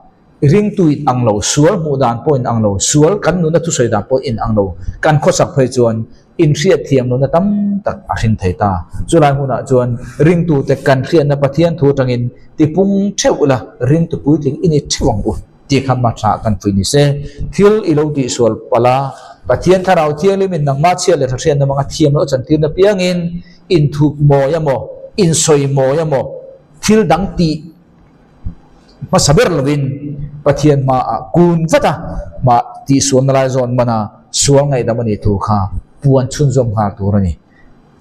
Ringtu in ang lo, sual hmuh dan pawh in ang lo, sual kan nuna thusawi dan pawh in ang lo. Kan khawsak phei chuan inhriatthiam lohna tam tak a hring thei ta. Chulai hunah chuan ringtute kan hriatna Pathian thu atangin tipung theuh ila ringtu puitling i ni theuh ang u tih kha hmathlah kan pui ni se. Thil i lo tihsual palh a, Pathian Thlarau Thianghlimin nangmah chhiat leh hra-hriatna hmanga thiam loh chantirna piangin inthup mawi emaw, insawi mawi emaw, thil dang tih Hmasa ber lovin Pathian hmaah kun vat a, mah tihsualna lai zawn mana sual ngaihdam a nih thu kha puan chhunzawm nghal tur a ni.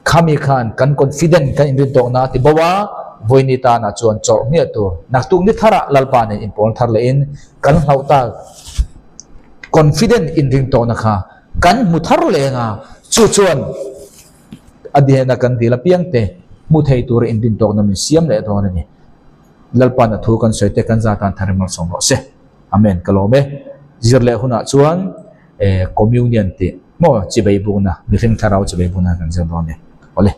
Khami khan kan confident kan inrin tawkna a ti bo a, vawiini tanah chuan chawrh hmiah tur. Naktuk ni tharah Lalpa nen inpawl thar lehin kan hlauh ta confident inring tawkna kha kan hmu thar leng a, chu chuan a dihena kan dil apiangte hmu thei tura inrin tawkna min siam leh dawn a ni. Lalpan a thu kan sawi te kan zatan thar in malsawm rawh se. Amen. Ka lawm e. Zir leh hunah chuan eh communion tih maw chibei bukna mihring thlarau chibei bukna kan zir dawn e. Awle.